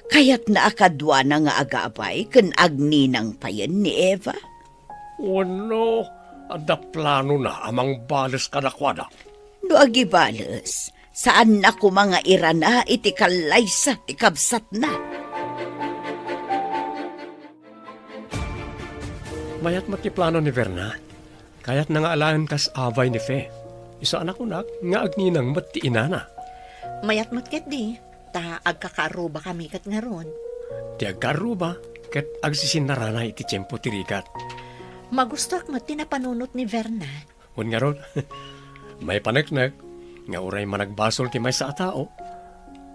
kayatna a kaduana nga agabay ken agninang payen ni Eva. Wenno, adda planona a mangbales kadakuada? No agibales, saanna koma nga irana iti kallaysa ti kabsatna. Mayat met ti plano ni Verna. Kayatna nga alaen kas abay ni Fe. Isu a nakunak nga agninang met ti inana. Mayat met ketdi, ta agkakaarrubakami ket ngarud. Ti agkaarruba ket agsisinnarana iti tiempo ti rigat. Magustoak met ti napanunot ni Verna. Wen ngarud, maipaneknek nga uray managbasol ti maysa a tao,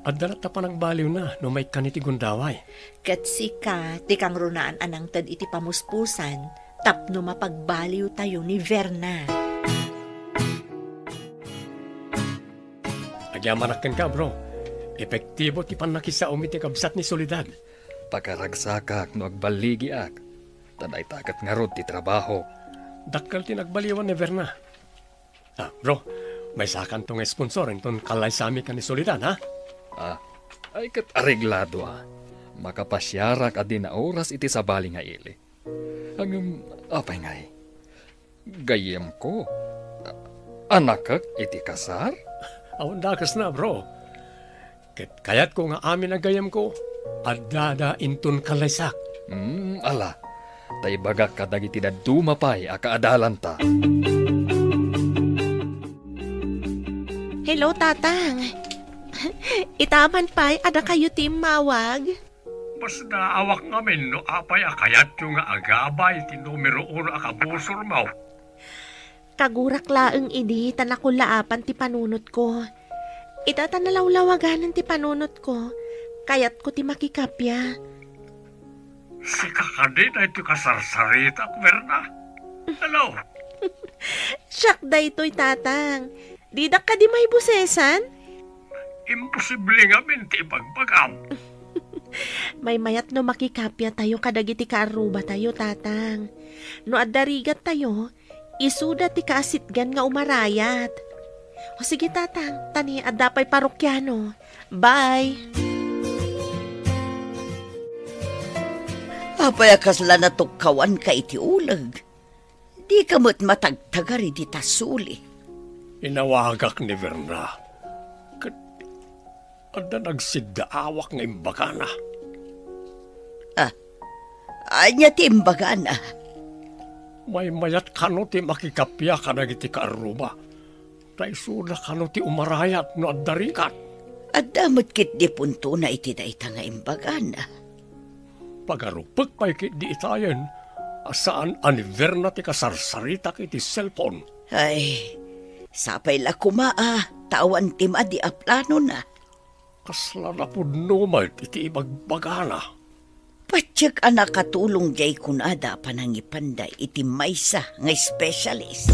adda latta panagbaliwna no maikkan iti gundaway. Ket sika ti kangrunaan a nangted iti pamuspusan tapno mapagbaliwtayo ni Verna. Agyamanak kenka, bro. Epektibo ti pannakisaom iti kabsat ni Soledad. Pakaragsakak no agballigiak. Ta dayta ket ngarud ti trabaho. Dakkel ti nagbaliwan ni Verna. Ah, bro, maysakanto nga sponsor inton kallaysami ken ni Soledad, ha? Ah, ay ket areglado a. Makapasiarak a di naoras iti sabali nga ili. Ngem, apay ngay? Gayyemko? A-, anakek iti kasar? Awan dakesna, bro. Ket kayatko nga amin a gayyemko, addada inton kallaysak. Hmm, ala, ta ibagak kadagiti dadduma pay a kaadalanta. Hello, Tatang. Itaman pay, adda kayo ti immawag? Mas naawak ngamin no apay a kayatyo nga agabay ti numero uno a kabusormo. Kagurak laeng idi ta nakullaapan ti panunotko. Ita ta nalawlawaganan ti panunotko, kayatko ti makikappia. Sika kadi daytoy kasarsaritak, Verna? Hello? Siak daytoy, Tatang. Didak kadi maibusesan? Imposible ngamin ti ibagbagam. Maymayat no makikappia tayo kadagiti kaarrubatayo, Tatang. No adda rigat tayo, isuda ti kaasitgan nga umarayat. O sige, Tatang, ta ni adda pay parokiano. Bye! Apay a kasla natukkawanka iti uleg? Dika met matagtagar iti tasuli. Inawagak ni Verna. Ket adda nagsiddaawak nga imbagana. Ah, ania ti imbagana? Maymayat kano ti makikappia kadagiti kaarruba. Ta isuda kano ti umarayat no adda rigat. Adda met ketdi puntona iti dayta nga imbagana. Pagarupek pay ketdi itayen a saan a ni Verna ti kasarsaritak iti cellphone. Ay, sapay la koma a ta awan ti madi a planona. Kasla napudno met iti ibagbagana. Patiek a nakatulong diay kunada a panangipanda iti maysa nga specialist.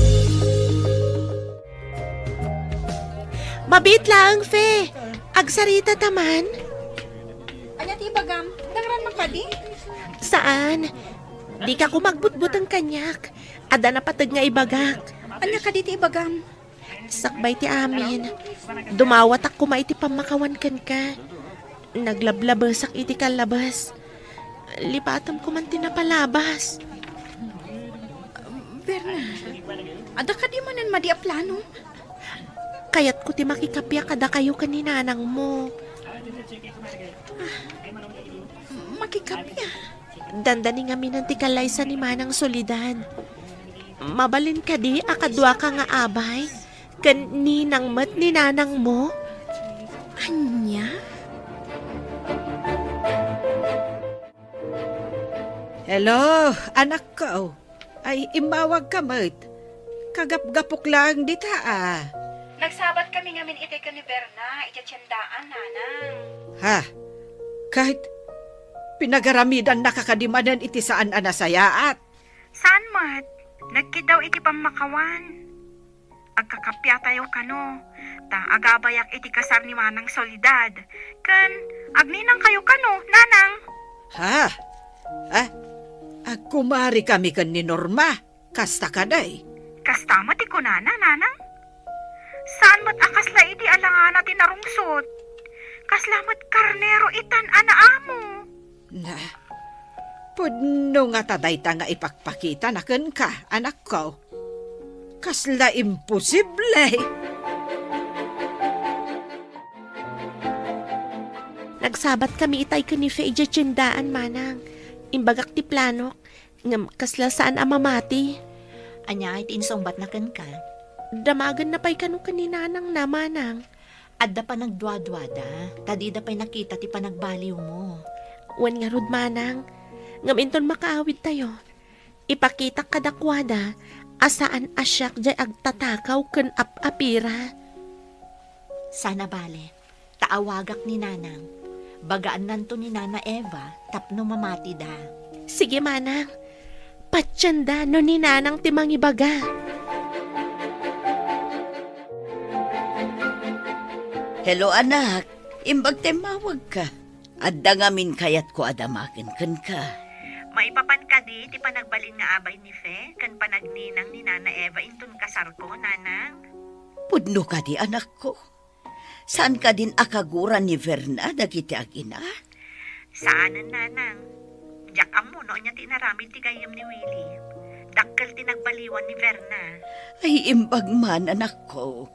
Mabiit laeng, Fe. Agsarita ta man. Ania ti ibagam? Dangran man kadi? Saan. Dika koma agbutbuteng kaniak. Adda napateg nga ibagak. Ania kadi ti ibagam? Sakbay ti amin, dumawatak koma iti pammakawan kenka. Naglablabesak iti kallabas. Lipatem koman ti napalabas. Berna, adda kadi manen madi a plano? Kayatko ti makikappia kadakayo ken ni nanangmo. Ah, makikappia? Dandani ngaminen ti kalaysa ni Manang Soledad. Mabalin kadi a kaduaka nga abay ken ninang met ni nanangmo? Ania? Hello, anakko. Ay, immawagka met. Kagapgapok laeng dita, a. Nagsabat kami ngamin itay ken ni Berna, iti tiendaan, nanang. Ha? Ket pinagaramidanna kadi manen iti saan a nasayaat? Saan met. Nagkiddaw iti pammakawan. Agkakappiatayo kano, ta agabayak iti kasar ni Manang Soledad. Ken agninangkayo kano, nanang. Ha? Ah, agkumarikami ken ni Norma. Kasta kadi? Kasta met ti kunana, nanang. Saan met a kasla idi alangana ti narungsot. Kasla met karnero itan a naamo. Na, pudno ngata dayta nga ipakpakitana kenka, anakko. Kasla imposible! Nagsabat kami itay ken ni Fe idiay tiendaan, manang. Imbagak ti planok, ngem kasla saan a mamati. Ania ti insungbatna kenka? Damagenna pay kano ken ni nanangna, manang. Adda panagduaduada, ta dida pay nakita ti panagbaliwmo. Wen ngarud, manang, ngem inton makaawidtayo, ipakitak kadakuada a saan a siak diay agtatakaw ken ap-apira. Saan a bale, ta awagak ni nanang. Bagaannanto ni Nana Eva tapno mamatida. Sige, manang. Patienda no ni nanang ti mangibaga. Hello, anak. Imbag ta immawagka. Adda ngamin kayatko a damagen kenka. Maipapan kadi ti panagbalin nga abay ni Fe ken panagninang ni Nana Eva inton kasarko, nanang? Pudno kadi, anakko? Saan kadin a kagura ni Verna dagiti agina? Saanen, nanang. Diak ammo no ania ti inaramid ti gayyem ni Willy. Dakkel ti nagbaliwan ni Verna. Ay, imbag man, anakko.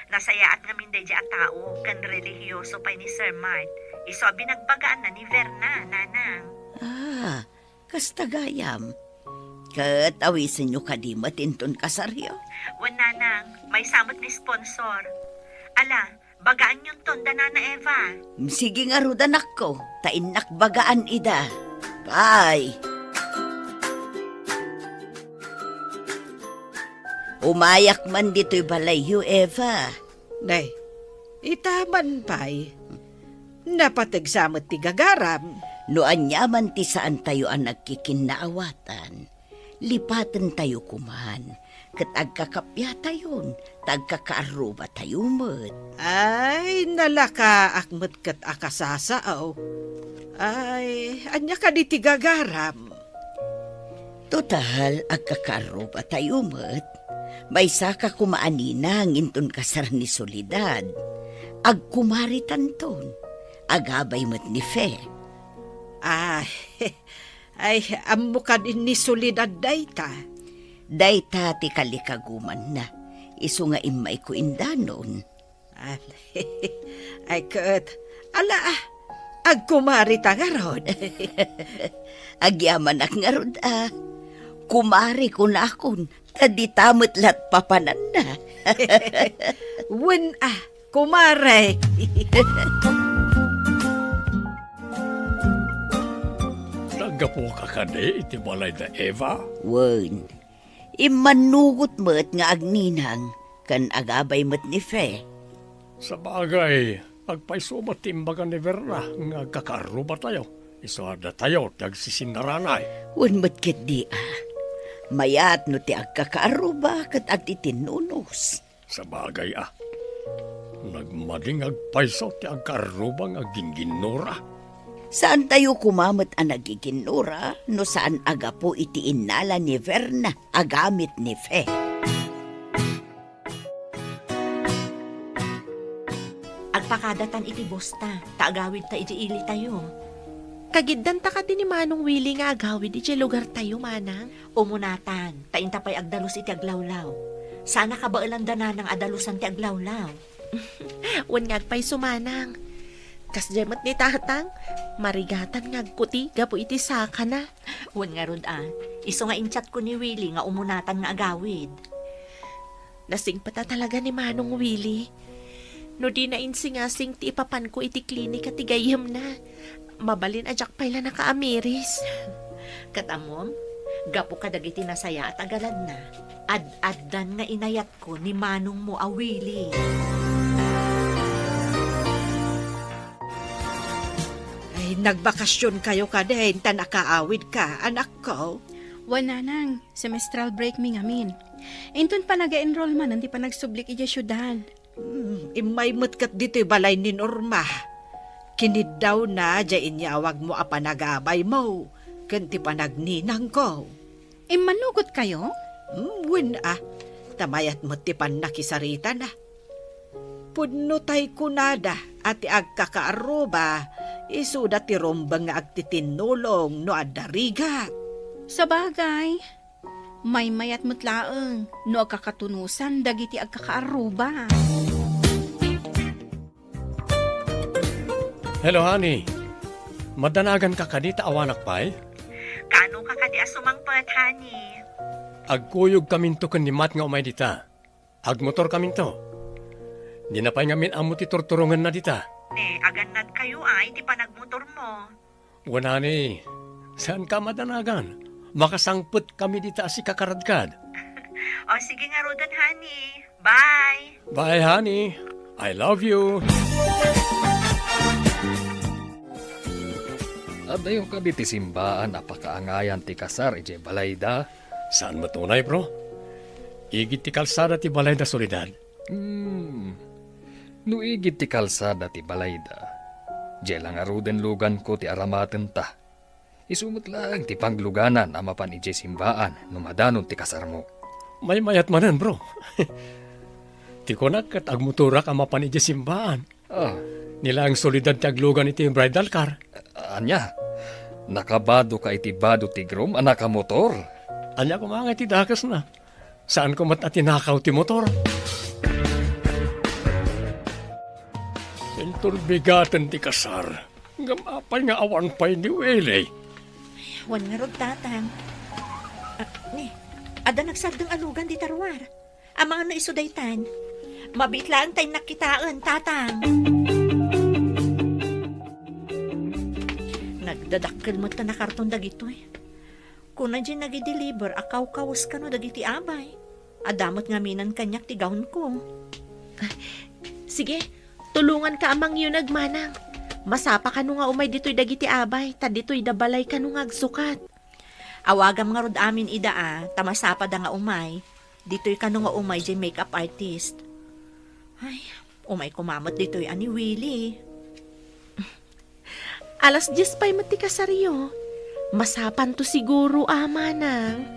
Nasayaat ngamin daydiay a tao ken relihioso pay ni Sir Mart. Isu a binagbagaanna ni Verna, nanang. Ah, kasta gayam. Ket awisenyo kadi met inton kasaryo? Wen, nanang, maysa met ni sponsor. Ala, bagaanyonton da Nana Eva. Sige ngarud, anakko, ta innak bagaan ida. Bye! Umayak man ditoy balayyo, Eva. Nay, ita man pay. Napateg sa met ti gagaram. No aniaman ti saantayo a nagkikinnaawatan, lipatentayo koman, ket agkakappatayon, ta agkakaarrubatayo met. Ay, nalakaak met ket akasasao. Ay, ania kadi ti gagaram? Total, agkakaarrubatayo met. Maysaka koma a ninang inton kasar ni Soledad. Agkumaritanton. Agabay met ni Fe. Ay, ay, ammo kadi ni Soledad dayta? Dayta ti kalikagumanna. Isu nga immayko indanon. An-, ay ket, ala, ah, agkumarita ngarud. Agyamanak ngarud, ah. Kumari kunakon, ta dita met lat papananna. Wen, ah, kumare. Naggapuka kadi iti balay da Eva? Wen. Immannugot met nga agninang ken agabay met ni Fe. Sabagay, agpayso met ti imbaga ni Verna nga agkakaarrubatayo, isu a datayo ti agsisinnaranay. Wen met ketdi, a. Mayat no ti agkakaarruba ket agtitinnunos. Sabagay a, nagmadi nga agpayso ti agkaarruba nga agginginnura. Saantayo koma met a nagiginnura no saan a gapu iti innala ni Verna a gamit ni Fe. Agpakadatan iti bosta, ta agawidta iti ilitayo. Kagiddanta kadi ni Manong Willie nga agawid iti lugartayo, manang? Umunatan, ta inta pay agdalus iti aglawlaw. Saan a kabaelan da nanang a dalusan ti aglawlaw. Wen nga agpayso, manang. Kasdiay met ni tatang, marigatan nga agkuti gapu iti sakana. Wen ngarud a, isu nga in-chatko ni Willie nga umunatan nga agawid. Nasingpet a talaga ni Manong Willie. No dina insingasing ti ipapanko iti klinika ti gayyemna, mabalin a diak pay la nakaamiris. Ket ammom, gapu kadagiti nasayaat a galadna, ad-addan nga inayatko ni manongmo a Willie. Ay, nagbakasionkayo kadin, ta nakaawidka, anakko? Wen, nanang, semestral break mi ngamin. Inton panaga-enroll manen ti panagsublik idiay siudad. Hmm, immay met ket ditoy balay ni Norma. Kiniddawna diay inyawagmo a panagabaymo ken ti panagninangko. Immannugotkayo? Hmm, wen a, ta mayat met ti pannakisaritana. Pudno tay kunada a ti agkakaarruba, isuda ti rumbeng nga agtitinnulong no adda rigat. Sabagay, maymayat met laeng no agkakatunosan dagiti agkakaarruba. Hello, honey. Madanaganka kadi ta awanak pay? Kaanoka kadi a sumangpet, honey? Agkuyogkaminto ken ni Matt nga umay dita. Agmotorkaminto. Dina pay ngamin ammo ti turturongenna dita. Ne, agannadkayo a iti panagmotormo. Wen, honey, saanka a madanagan. Makasangpetkami dita a sika ka radkad. O, sige ngaruden, honey. Bye! Bye, honey. I love you. Adayo kadi ti simbaan a pakaangayan ti kasar idiay balayda? Saan met unay, bro? Igid ti kalsada ti balayda, Soledad. Hmm. No igid ti kalsada ti balayda, diay la ngaruden luganko ti aramatenta. Isu met laeng ti pangluganan a mapan idiay simbaan no madanon ti kasarmo. Maymayat manen, bro. Ti kunak ket agmotorak a mapan idiay simbaan. Ah. Ni laeng Soledad ti aglugan iti bridal car. Ania? Nakabadoka iti bado ti groom a nakamotor? Ania koma nga iti dakesna? Saanko met a tinakaw ti motor. Inton bigaten ti kasar, ngem apay nga awan pay ni Willie? Wen ngarud, Tatang. Ah, ni, adda nagsardeng a lugan dita ruar. Amangan no isu daytan. Mabiit laeng ta innak kitaen, Tatang. Nagdadakkel met ta nakarton dagitoy. Kuna diay nagideliver a kawkawes kano dagiti abay. Adda met ngamin kaniak ti gownko. Sige, tulonganka a mangyuneg, manang. Masapa kano nga umay ditoy dagiti abay, ta ditoy da balay kano nga agsukat. Awagam ngarud amin ida a, ta masapada nga umay. Ditoy kano nga umay diay makeup artist. Ay, umay koma met ditoy a ni Willie. Alas dies pay met ti kasaryo. Masapanto siguro a, manang.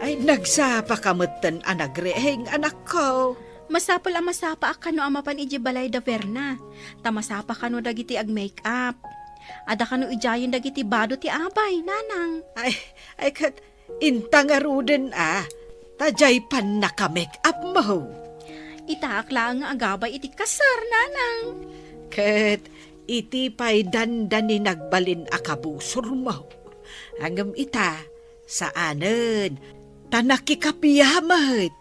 Ay, nagsapa ka metten a nagriing, anakko. Masapul a masapa a kano a mapan idiay balay da Verna. Ta masapa kano dagiti agmake-up. Adda kano idiayen dagiti bado ti abay, nanang. Ay, ay, ket inta ngaruden a, ta diay pannaka-make-up mo. Itaak laeng nga agabay iti kasar, nanang. Ket iti pay dandani nagbalin a kabusormo. Ngem ita, saanen, ta nakikappia met.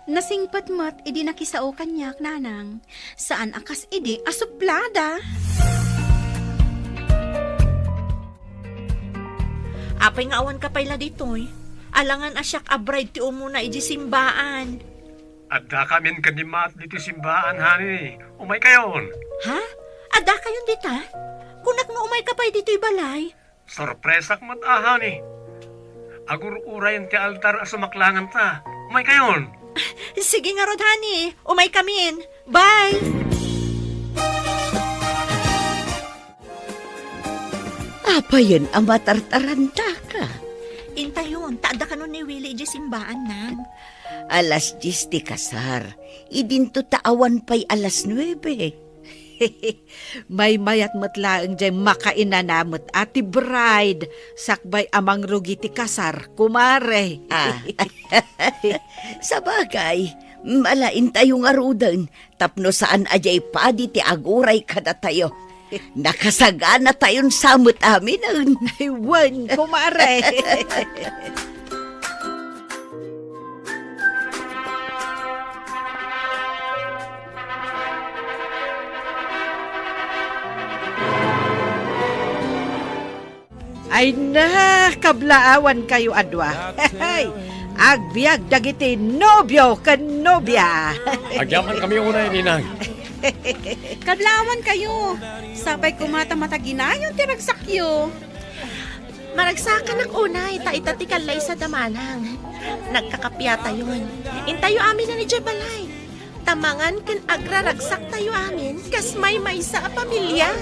Nasingpet met idi nakisao kaniak, nanang. Saan a kas idi a suplada. Apay nga awanka pay la ditoy? Alangan a siak a bride ti umuna idiay simbaan. Addakamin ken ni Matt ditoy simbaan, honey. Umaykayon. Ha? Addakayon dita? Kunak no umayka pay ditoy balay? Sorpresak met a, honey. Agur-urayen ti altar a sumaklanganta. Umaykayon. Sige ngarud, honey. Umaykamin. Bye! Apayen a matartarantaka? Intayon, ta adda kano ni Willie idiay simbaan, nang. Alas dies ti kasar. Idinto ta awan pay alas nuebe. Maymayat met laeng diay makainana met a ti bride sakbay a mangrugi ti kasar, kumare. Ah. Sabagay, malaintayo ngaruden tapno saan a diay padi ti aguray kadatayo. Nakasaganatayon sa met aminen. Ay, wen, kumare. Ay na, kablaawankayo a dua. Agbiag dagiti nobio ken nobia. Agyamankami unay, ninang. Kablaawankayo. Sapay koma ta mataginayon ti ragsakyo. Maragsakanak unay, ta ita ti kallaysa da manang. Nagkakappiatayon. Intayo amin idiay balay. Ta mangan ken agraragsaktayo amin kas maymaysa a pamilia.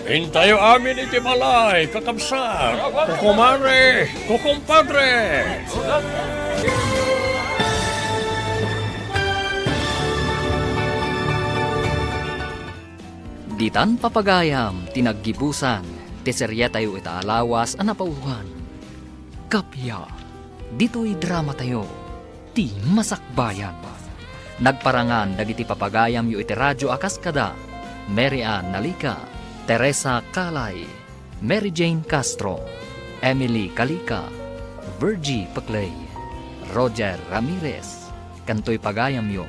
Intayo amin iti balay, kakabsat, kukumare, kukumpadre. Ditan papagayam ti naggibusan ti serietayo ita a lawas a napauloan. Kappia, ditoy dramatayo, ti Masakbayan. Nagparangan dagiti papagayamyo iti radio a kas kada Mary Ann Nalica, Teresa Calay, Mary Jane Castro, Emily Calica, Virgie Peclay, Roger Ramirez, ken toy pagayamyo,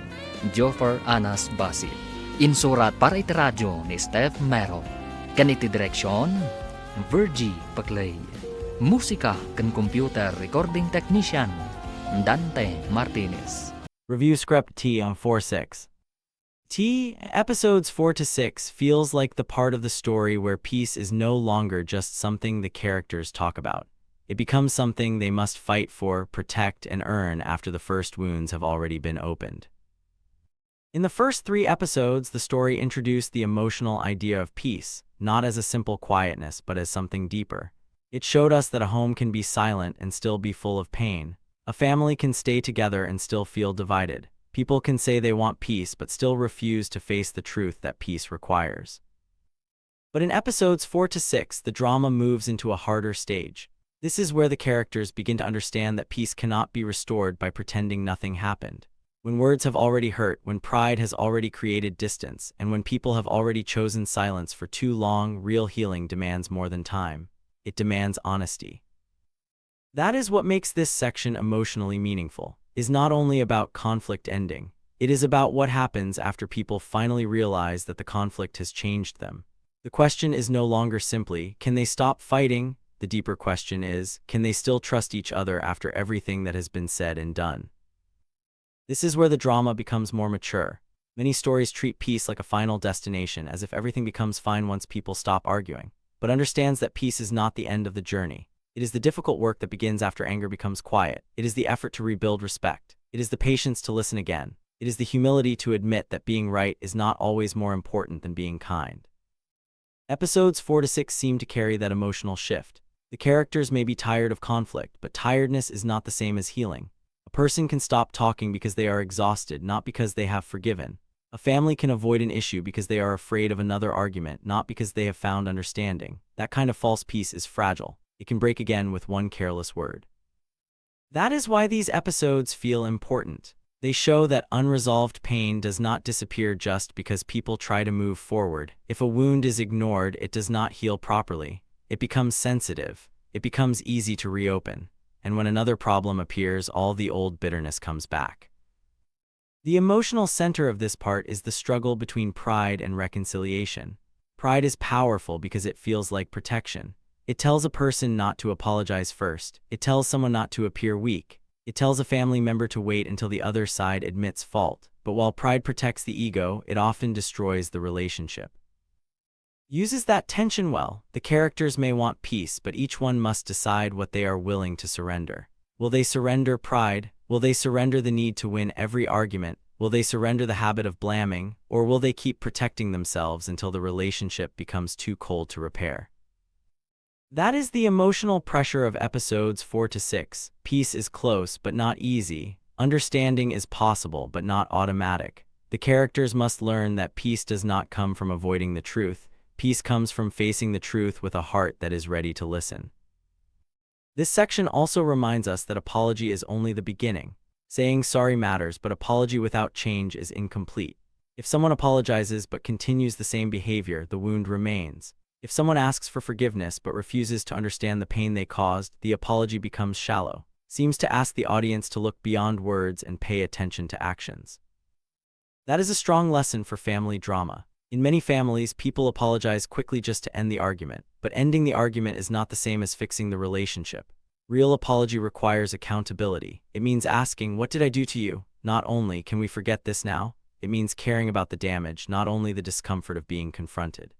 Joffer Anas Basi. Insurat para iti radio ni Steph Mero, ken iti direksion, Virgie Peclay. Musika ken computer recording technician, Dante Martinez. Review script T on four six. T, episodes four to six feels like the part of the story where peace is no longer just something the characters talk about. It becomes something they must fight for, protect, and earn after the first wounds have already been opened. In the first three episodes, the story introduced the emotional idea of peace, not as a simple quietness, but as something deeper. It showed us that a home can be silent and still be full of pain. A family can stay together and still feel divided. People can say they want peace but still refuse to face the truth that peace requires. But in episodes four to six, the drama moves into a harder stage. This is where the characters begin to understand that peace cannot be restored by pretending nothing happened. When words have already hurt, when pride has already created distance, and when people have already chosen silence for too long, real healing demands more than time. It demands honesty. That is what makes this section emotionally meaningful, is not only about conflict ending, it is about what happens after people finally realize that the conflict has changed them. The question is no longer simply, can they stop fighting? The deeper question is, can they still trust each other after everything that has been said and done? This is where the drama becomes more mature. Many stories treat peace like a final destination, as if everything becomes fine once people stop arguing, but understands that peace is not the end of the journey. It is the difficult work that begins after anger becomes quiet. It is the effort to rebuild respect. It is the patience to listen again. It is the humility to admit that being right is not always more important than being kind. Episodes four to six seem to carry that emotional shift. The characters may be tired of conflict, but tiredness is not the same as healing. A person can stop talking because they are exhausted, not because they have forgiven. A family can avoid an issue because they are afraid of another argument, not because they have found understanding. That kind of false peace is fragile. It can break again with one careless word. That is why these episodes feel important. They show that unresolved pain does not disappear just because people try to move forward. If a wound is ignored, it does not heal properly. It becomes sensitive. It becomes easy to reopen. And when another problem appears, all the old bitterness comes back. The emotional center of this part is the struggle between pride and reconciliation. Pride is powerful because it feels like protection. It tells a person not to apologize first. It tells someone not to appear weak. It tells a family member to wait until the other side admits fault. But while pride protects the ego, it often destroys the relationship. Uses that tension well. The characters may want peace, but each one must decide what they are willing to surrender. Will they surrender pride? Will they surrender the need to win every argument? Will they surrender the habit of blaming? Or will they keep protecting themselves until the relationship becomes too cold to repair? That is the emotional pressure of episodes four to six. Peace is close, but not easy. Understanding is possible, but not automatic. The characters must learn that peace does not come from avoiding the truth. Peace comes from facing the truth with a heart that is ready to listen. This section also reminds us that apology is only the beginning. Saying sorry matters, but apology without change is incomplete. If someone apologizes but continues the same behavior, the wound remains. If someone asks for forgiveness but refuses to understand the pain they caused, the apology becomes shallow, seems to ask the audience to look beyond words and pay attention to actions. That is a strong lesson for family drama. In many families, people apologize quickly just to end the argument, but ending the argument is not the same as fixing the relationship. Real apology requires accountability. It means asking, "What did I do to you?" Not only can we forget this now, it means caring about the damage, not only the discomfort of being confronted.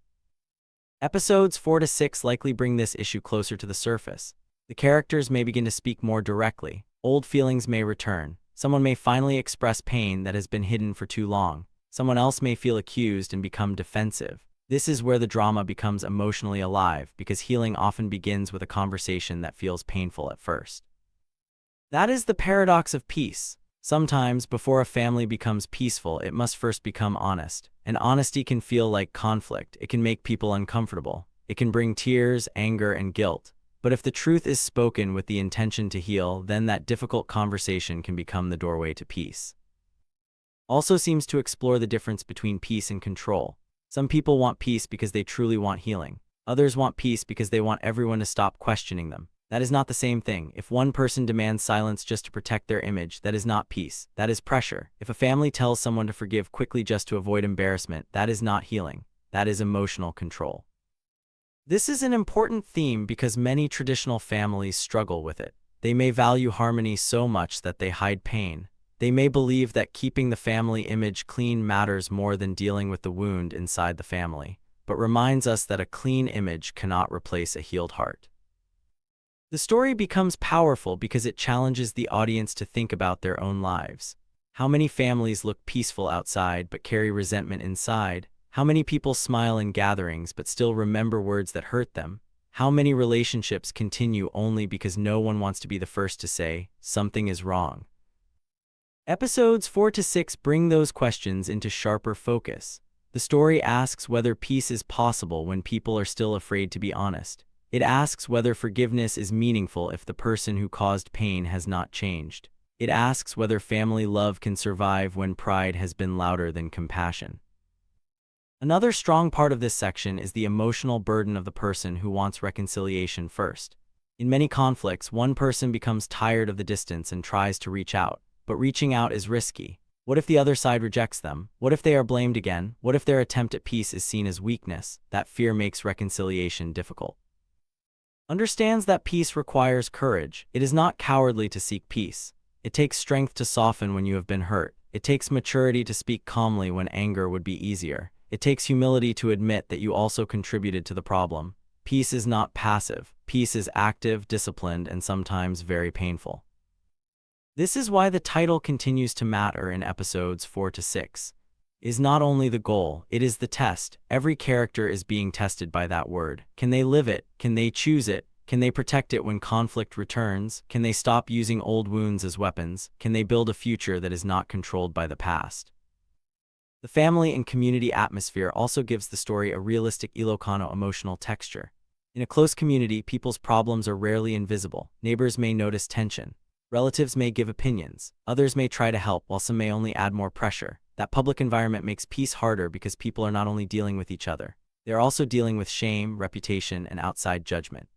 Episodes four to six likely bring this issue closer to the surface. The characters may begin to speak more directly. Old feelings may return. Someone may finally express pain that has been hidden for too long. Someone else may feel accused and become defensive. This is where the drama becomes emotionally alive, because healing often begins with a conversation that feels painful at first. That is the paradox of peace. Sometimes, before a family becomes peaceful, it must first become honest. And honesty can feel like conflict. It can make people uncomfortable. It can bring tears, anger, and guilt. But if the truth is spoken with the intention to heal, then that difficult conversation can become the doorway to peace. Also seems to explore the difference between peace and control. Some people want peace because they truly want healing. Others want peace because they want everyone to stop questioning them. That is not the same thing. If one person demands silence just to protect their image, that is not peace. That is pressure. If a family tells someone to forgive quickly just to avoid embarrassment, that is not healing. That is emotional control. This is an important theme because many traditional families struggle with it. They may value harmony so much that they hide pain. They may believe that keeping the family image clean matters more than dealing with the wound inside the family, but reminds us that a clean image cannot replace a healed heart. The story becomes powerful because it challenges the audience to think about their own lives. How many families look peaceful outside but carry resentment inside? How many people smile in gatherings but still remember words that hurt them? How many relationships continue only because no one wants to be the first to say something is wrong? Episodes four to six bring those questions into sharper focus. The story asks whether peace is possible when people are still afraid to be honest. It asks whether forgiveness is meaningful if the person who caused pain has not changed. It asks whether family love can survive when pride has been louder than compassion. Another strong part of this section is the emotional burden of the person who wants reconciliation first. In many conflicts, one person becomes tired of the distance and tries to reach out, but reaching out is risky. What if the other side rejects them? What if they are blamed again? What if their attempt at peace is seen as weakness? That fear makes reconciliation difficult. Understands that peace requires courage. It is not cowardly to seek peace. It takes strength to soften when you have been hurt. It takes maturity to speak calmly when anger would be easier. It takes humility to admit that you also contributed to the problem. Peace is not passive. Peace is active, disciplined, and sometimes very painful. This is why the title continues to matter in episodes four to six. Is not only the goal, it is the test. Every character is being tested by that word. Can they live it? Can they choose it? Can they protect it when conflict returns? Can they stop using old wounds as weapons? Can they build a future that is not controlled by the past? The family and community atmosphere also gives the story a realistic Ilocano emotional texture. In a close community, people's problems are rarely invisible. Neighbors may notice tension. Relatives may give opinions. Others may try to help, while some may only add more pressure. That public environment makes peace harder because people are not only dealing with each other, they are also dealing with shame, reputation, and outside judgment.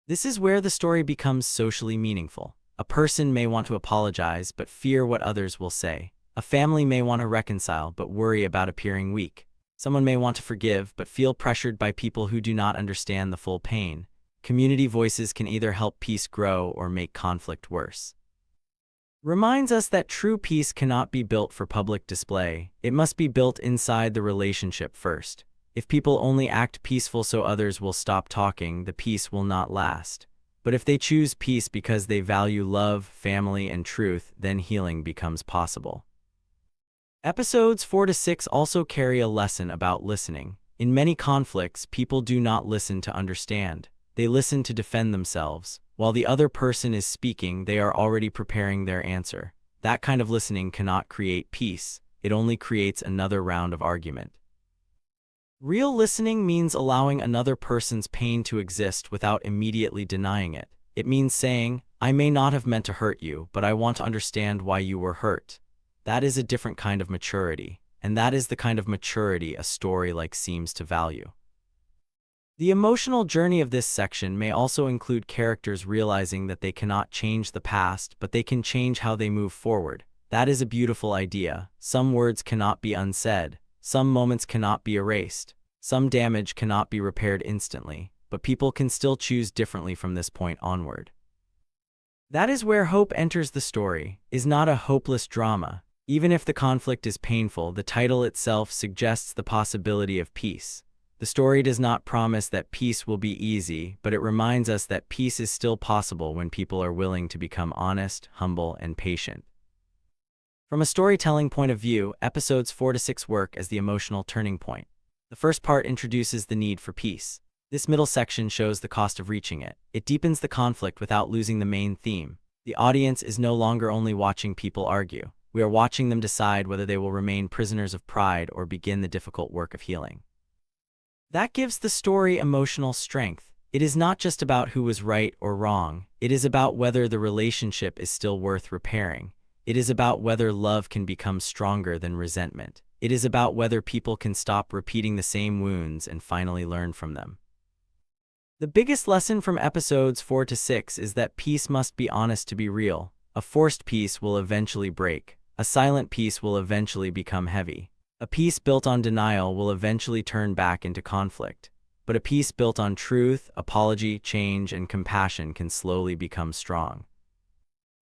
This is where the story becomes socially meaningful. A person may want to apologize but fear what others will say. A family may want to reconcile but worry about appearing weak. Someone may want to forgive but feel pressured by people who do not understand the full pain. Community voices can either help peace grow or make conflict worse. Reminds us that true peace cannot be built for public display. It must be built inside the relationship first. If people only act peaceful so others will stop talking, the peace will not last. But if they choose peace because they value love, family, and truth, then healing becomes possible. Episodes four to six also carry a lesson about listening. In many conflicts, people do not listen to understand. They listen to defend themselves. While the other person is speaking, they are already preparing their answer. That kind of listening cannot create peace. It only creates another round of argument. Real listening means allowing another person's pain to exist without immediately denying it. It means saying, "I may not have meant to hurt you, but I want to understand why you were hurt." That is a different kind of maturity, and that is the kind of maturity a story like seems to value. The emotional journey of this section may also include characters realizing that they cannot change the past, but they can change how they move forward. That is a beautiful idea. Some words cannot be unsaid, some moments cannot be erased, some damage cannot be repaired instantly, but people can still choose differently from this point onward. That is where hope enters the story, is not a hopeless drama. Even if the conflict is painful, the title itself suggests the possibility of peace. The story does not promise that peace will be easy, but it reminds us that peace is still possible when people are willing to become honest, humble, and patient. From a storytelling point of view, episodes four to six work as the emotional turning point. The first part introduces the need for peace. This middle section shows the cost of reaching it. It deepens the conflict without losing the main theme. The audience is no longer only watching people argue. We are watching them decide whether they will remain prisoners of pride or begin the difficult work of healing. That gives the story emotional strength. It is not just about who was right or wrong. It is about whether the relationship is still worth repairing. It is about whether love can become stronger than resentment. It is about whether people can stop repeating the same wounds and finally learn from them. The biggest lesson from episodes four to six is that peace must be honest to be real. A forced peace will eventually break. A silent peace will eventually become heavy. A peace built on denial will eventually turn back into conflict. But a peace built on truth, apology, change, and compassion can slowly become strong.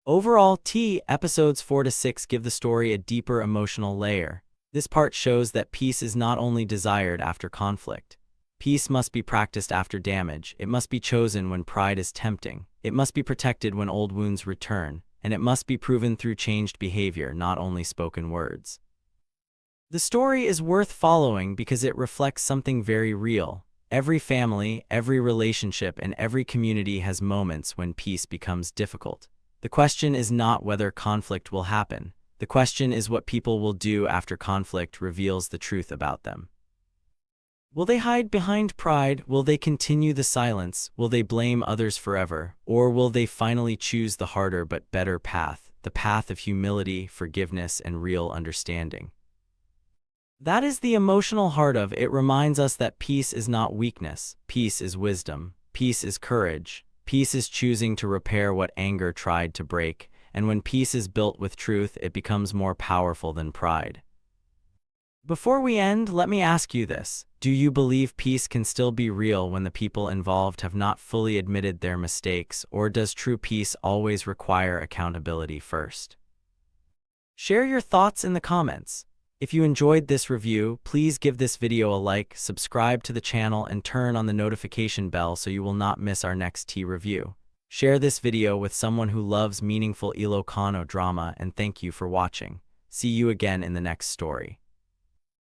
Overall, T episodes four to six give the story a deeper emotional layer. This part shows that peace is not only desired after conflict. Peace must be practiced after damage. It must be chosen when pride is tempting. It must be protected when old wounds return. And it must be proven through changed behavior, not only spoken words. The story is worth following because it reflects something very real. Every family, every relationship, and every community has moments when peace becomes difficult. The question is not whether conflict will happen. The question is what people will do after conflict reveals the truth about them. Will they hide behind pride? Will they continue the silence? Will they blame others forever? Or will they finally choose the harder but better path, the path of humility, forgiveness, and real understanding? That is the emotional heart of it. Reminds us that peace is not weakness. Peace is wisdom. Peace is courage. Peace is choosing to repair what anger tried to break. And when peace is built with truth, it becomes more powerful than pride. Before we end, let me ask you this. Do you believe peace can still be real when the people involved have not fully admitted their mistakes, or does true peace always require accountability first? Share your thoughts in the comments. If you enjoyed this review, please give this video a like, subscribe to the channel, and turn on the notification bell so you will not miss our next tea review. Share this video with someone who loves meaningful Ilocano drama, and thank you for watching. See you again in the next story.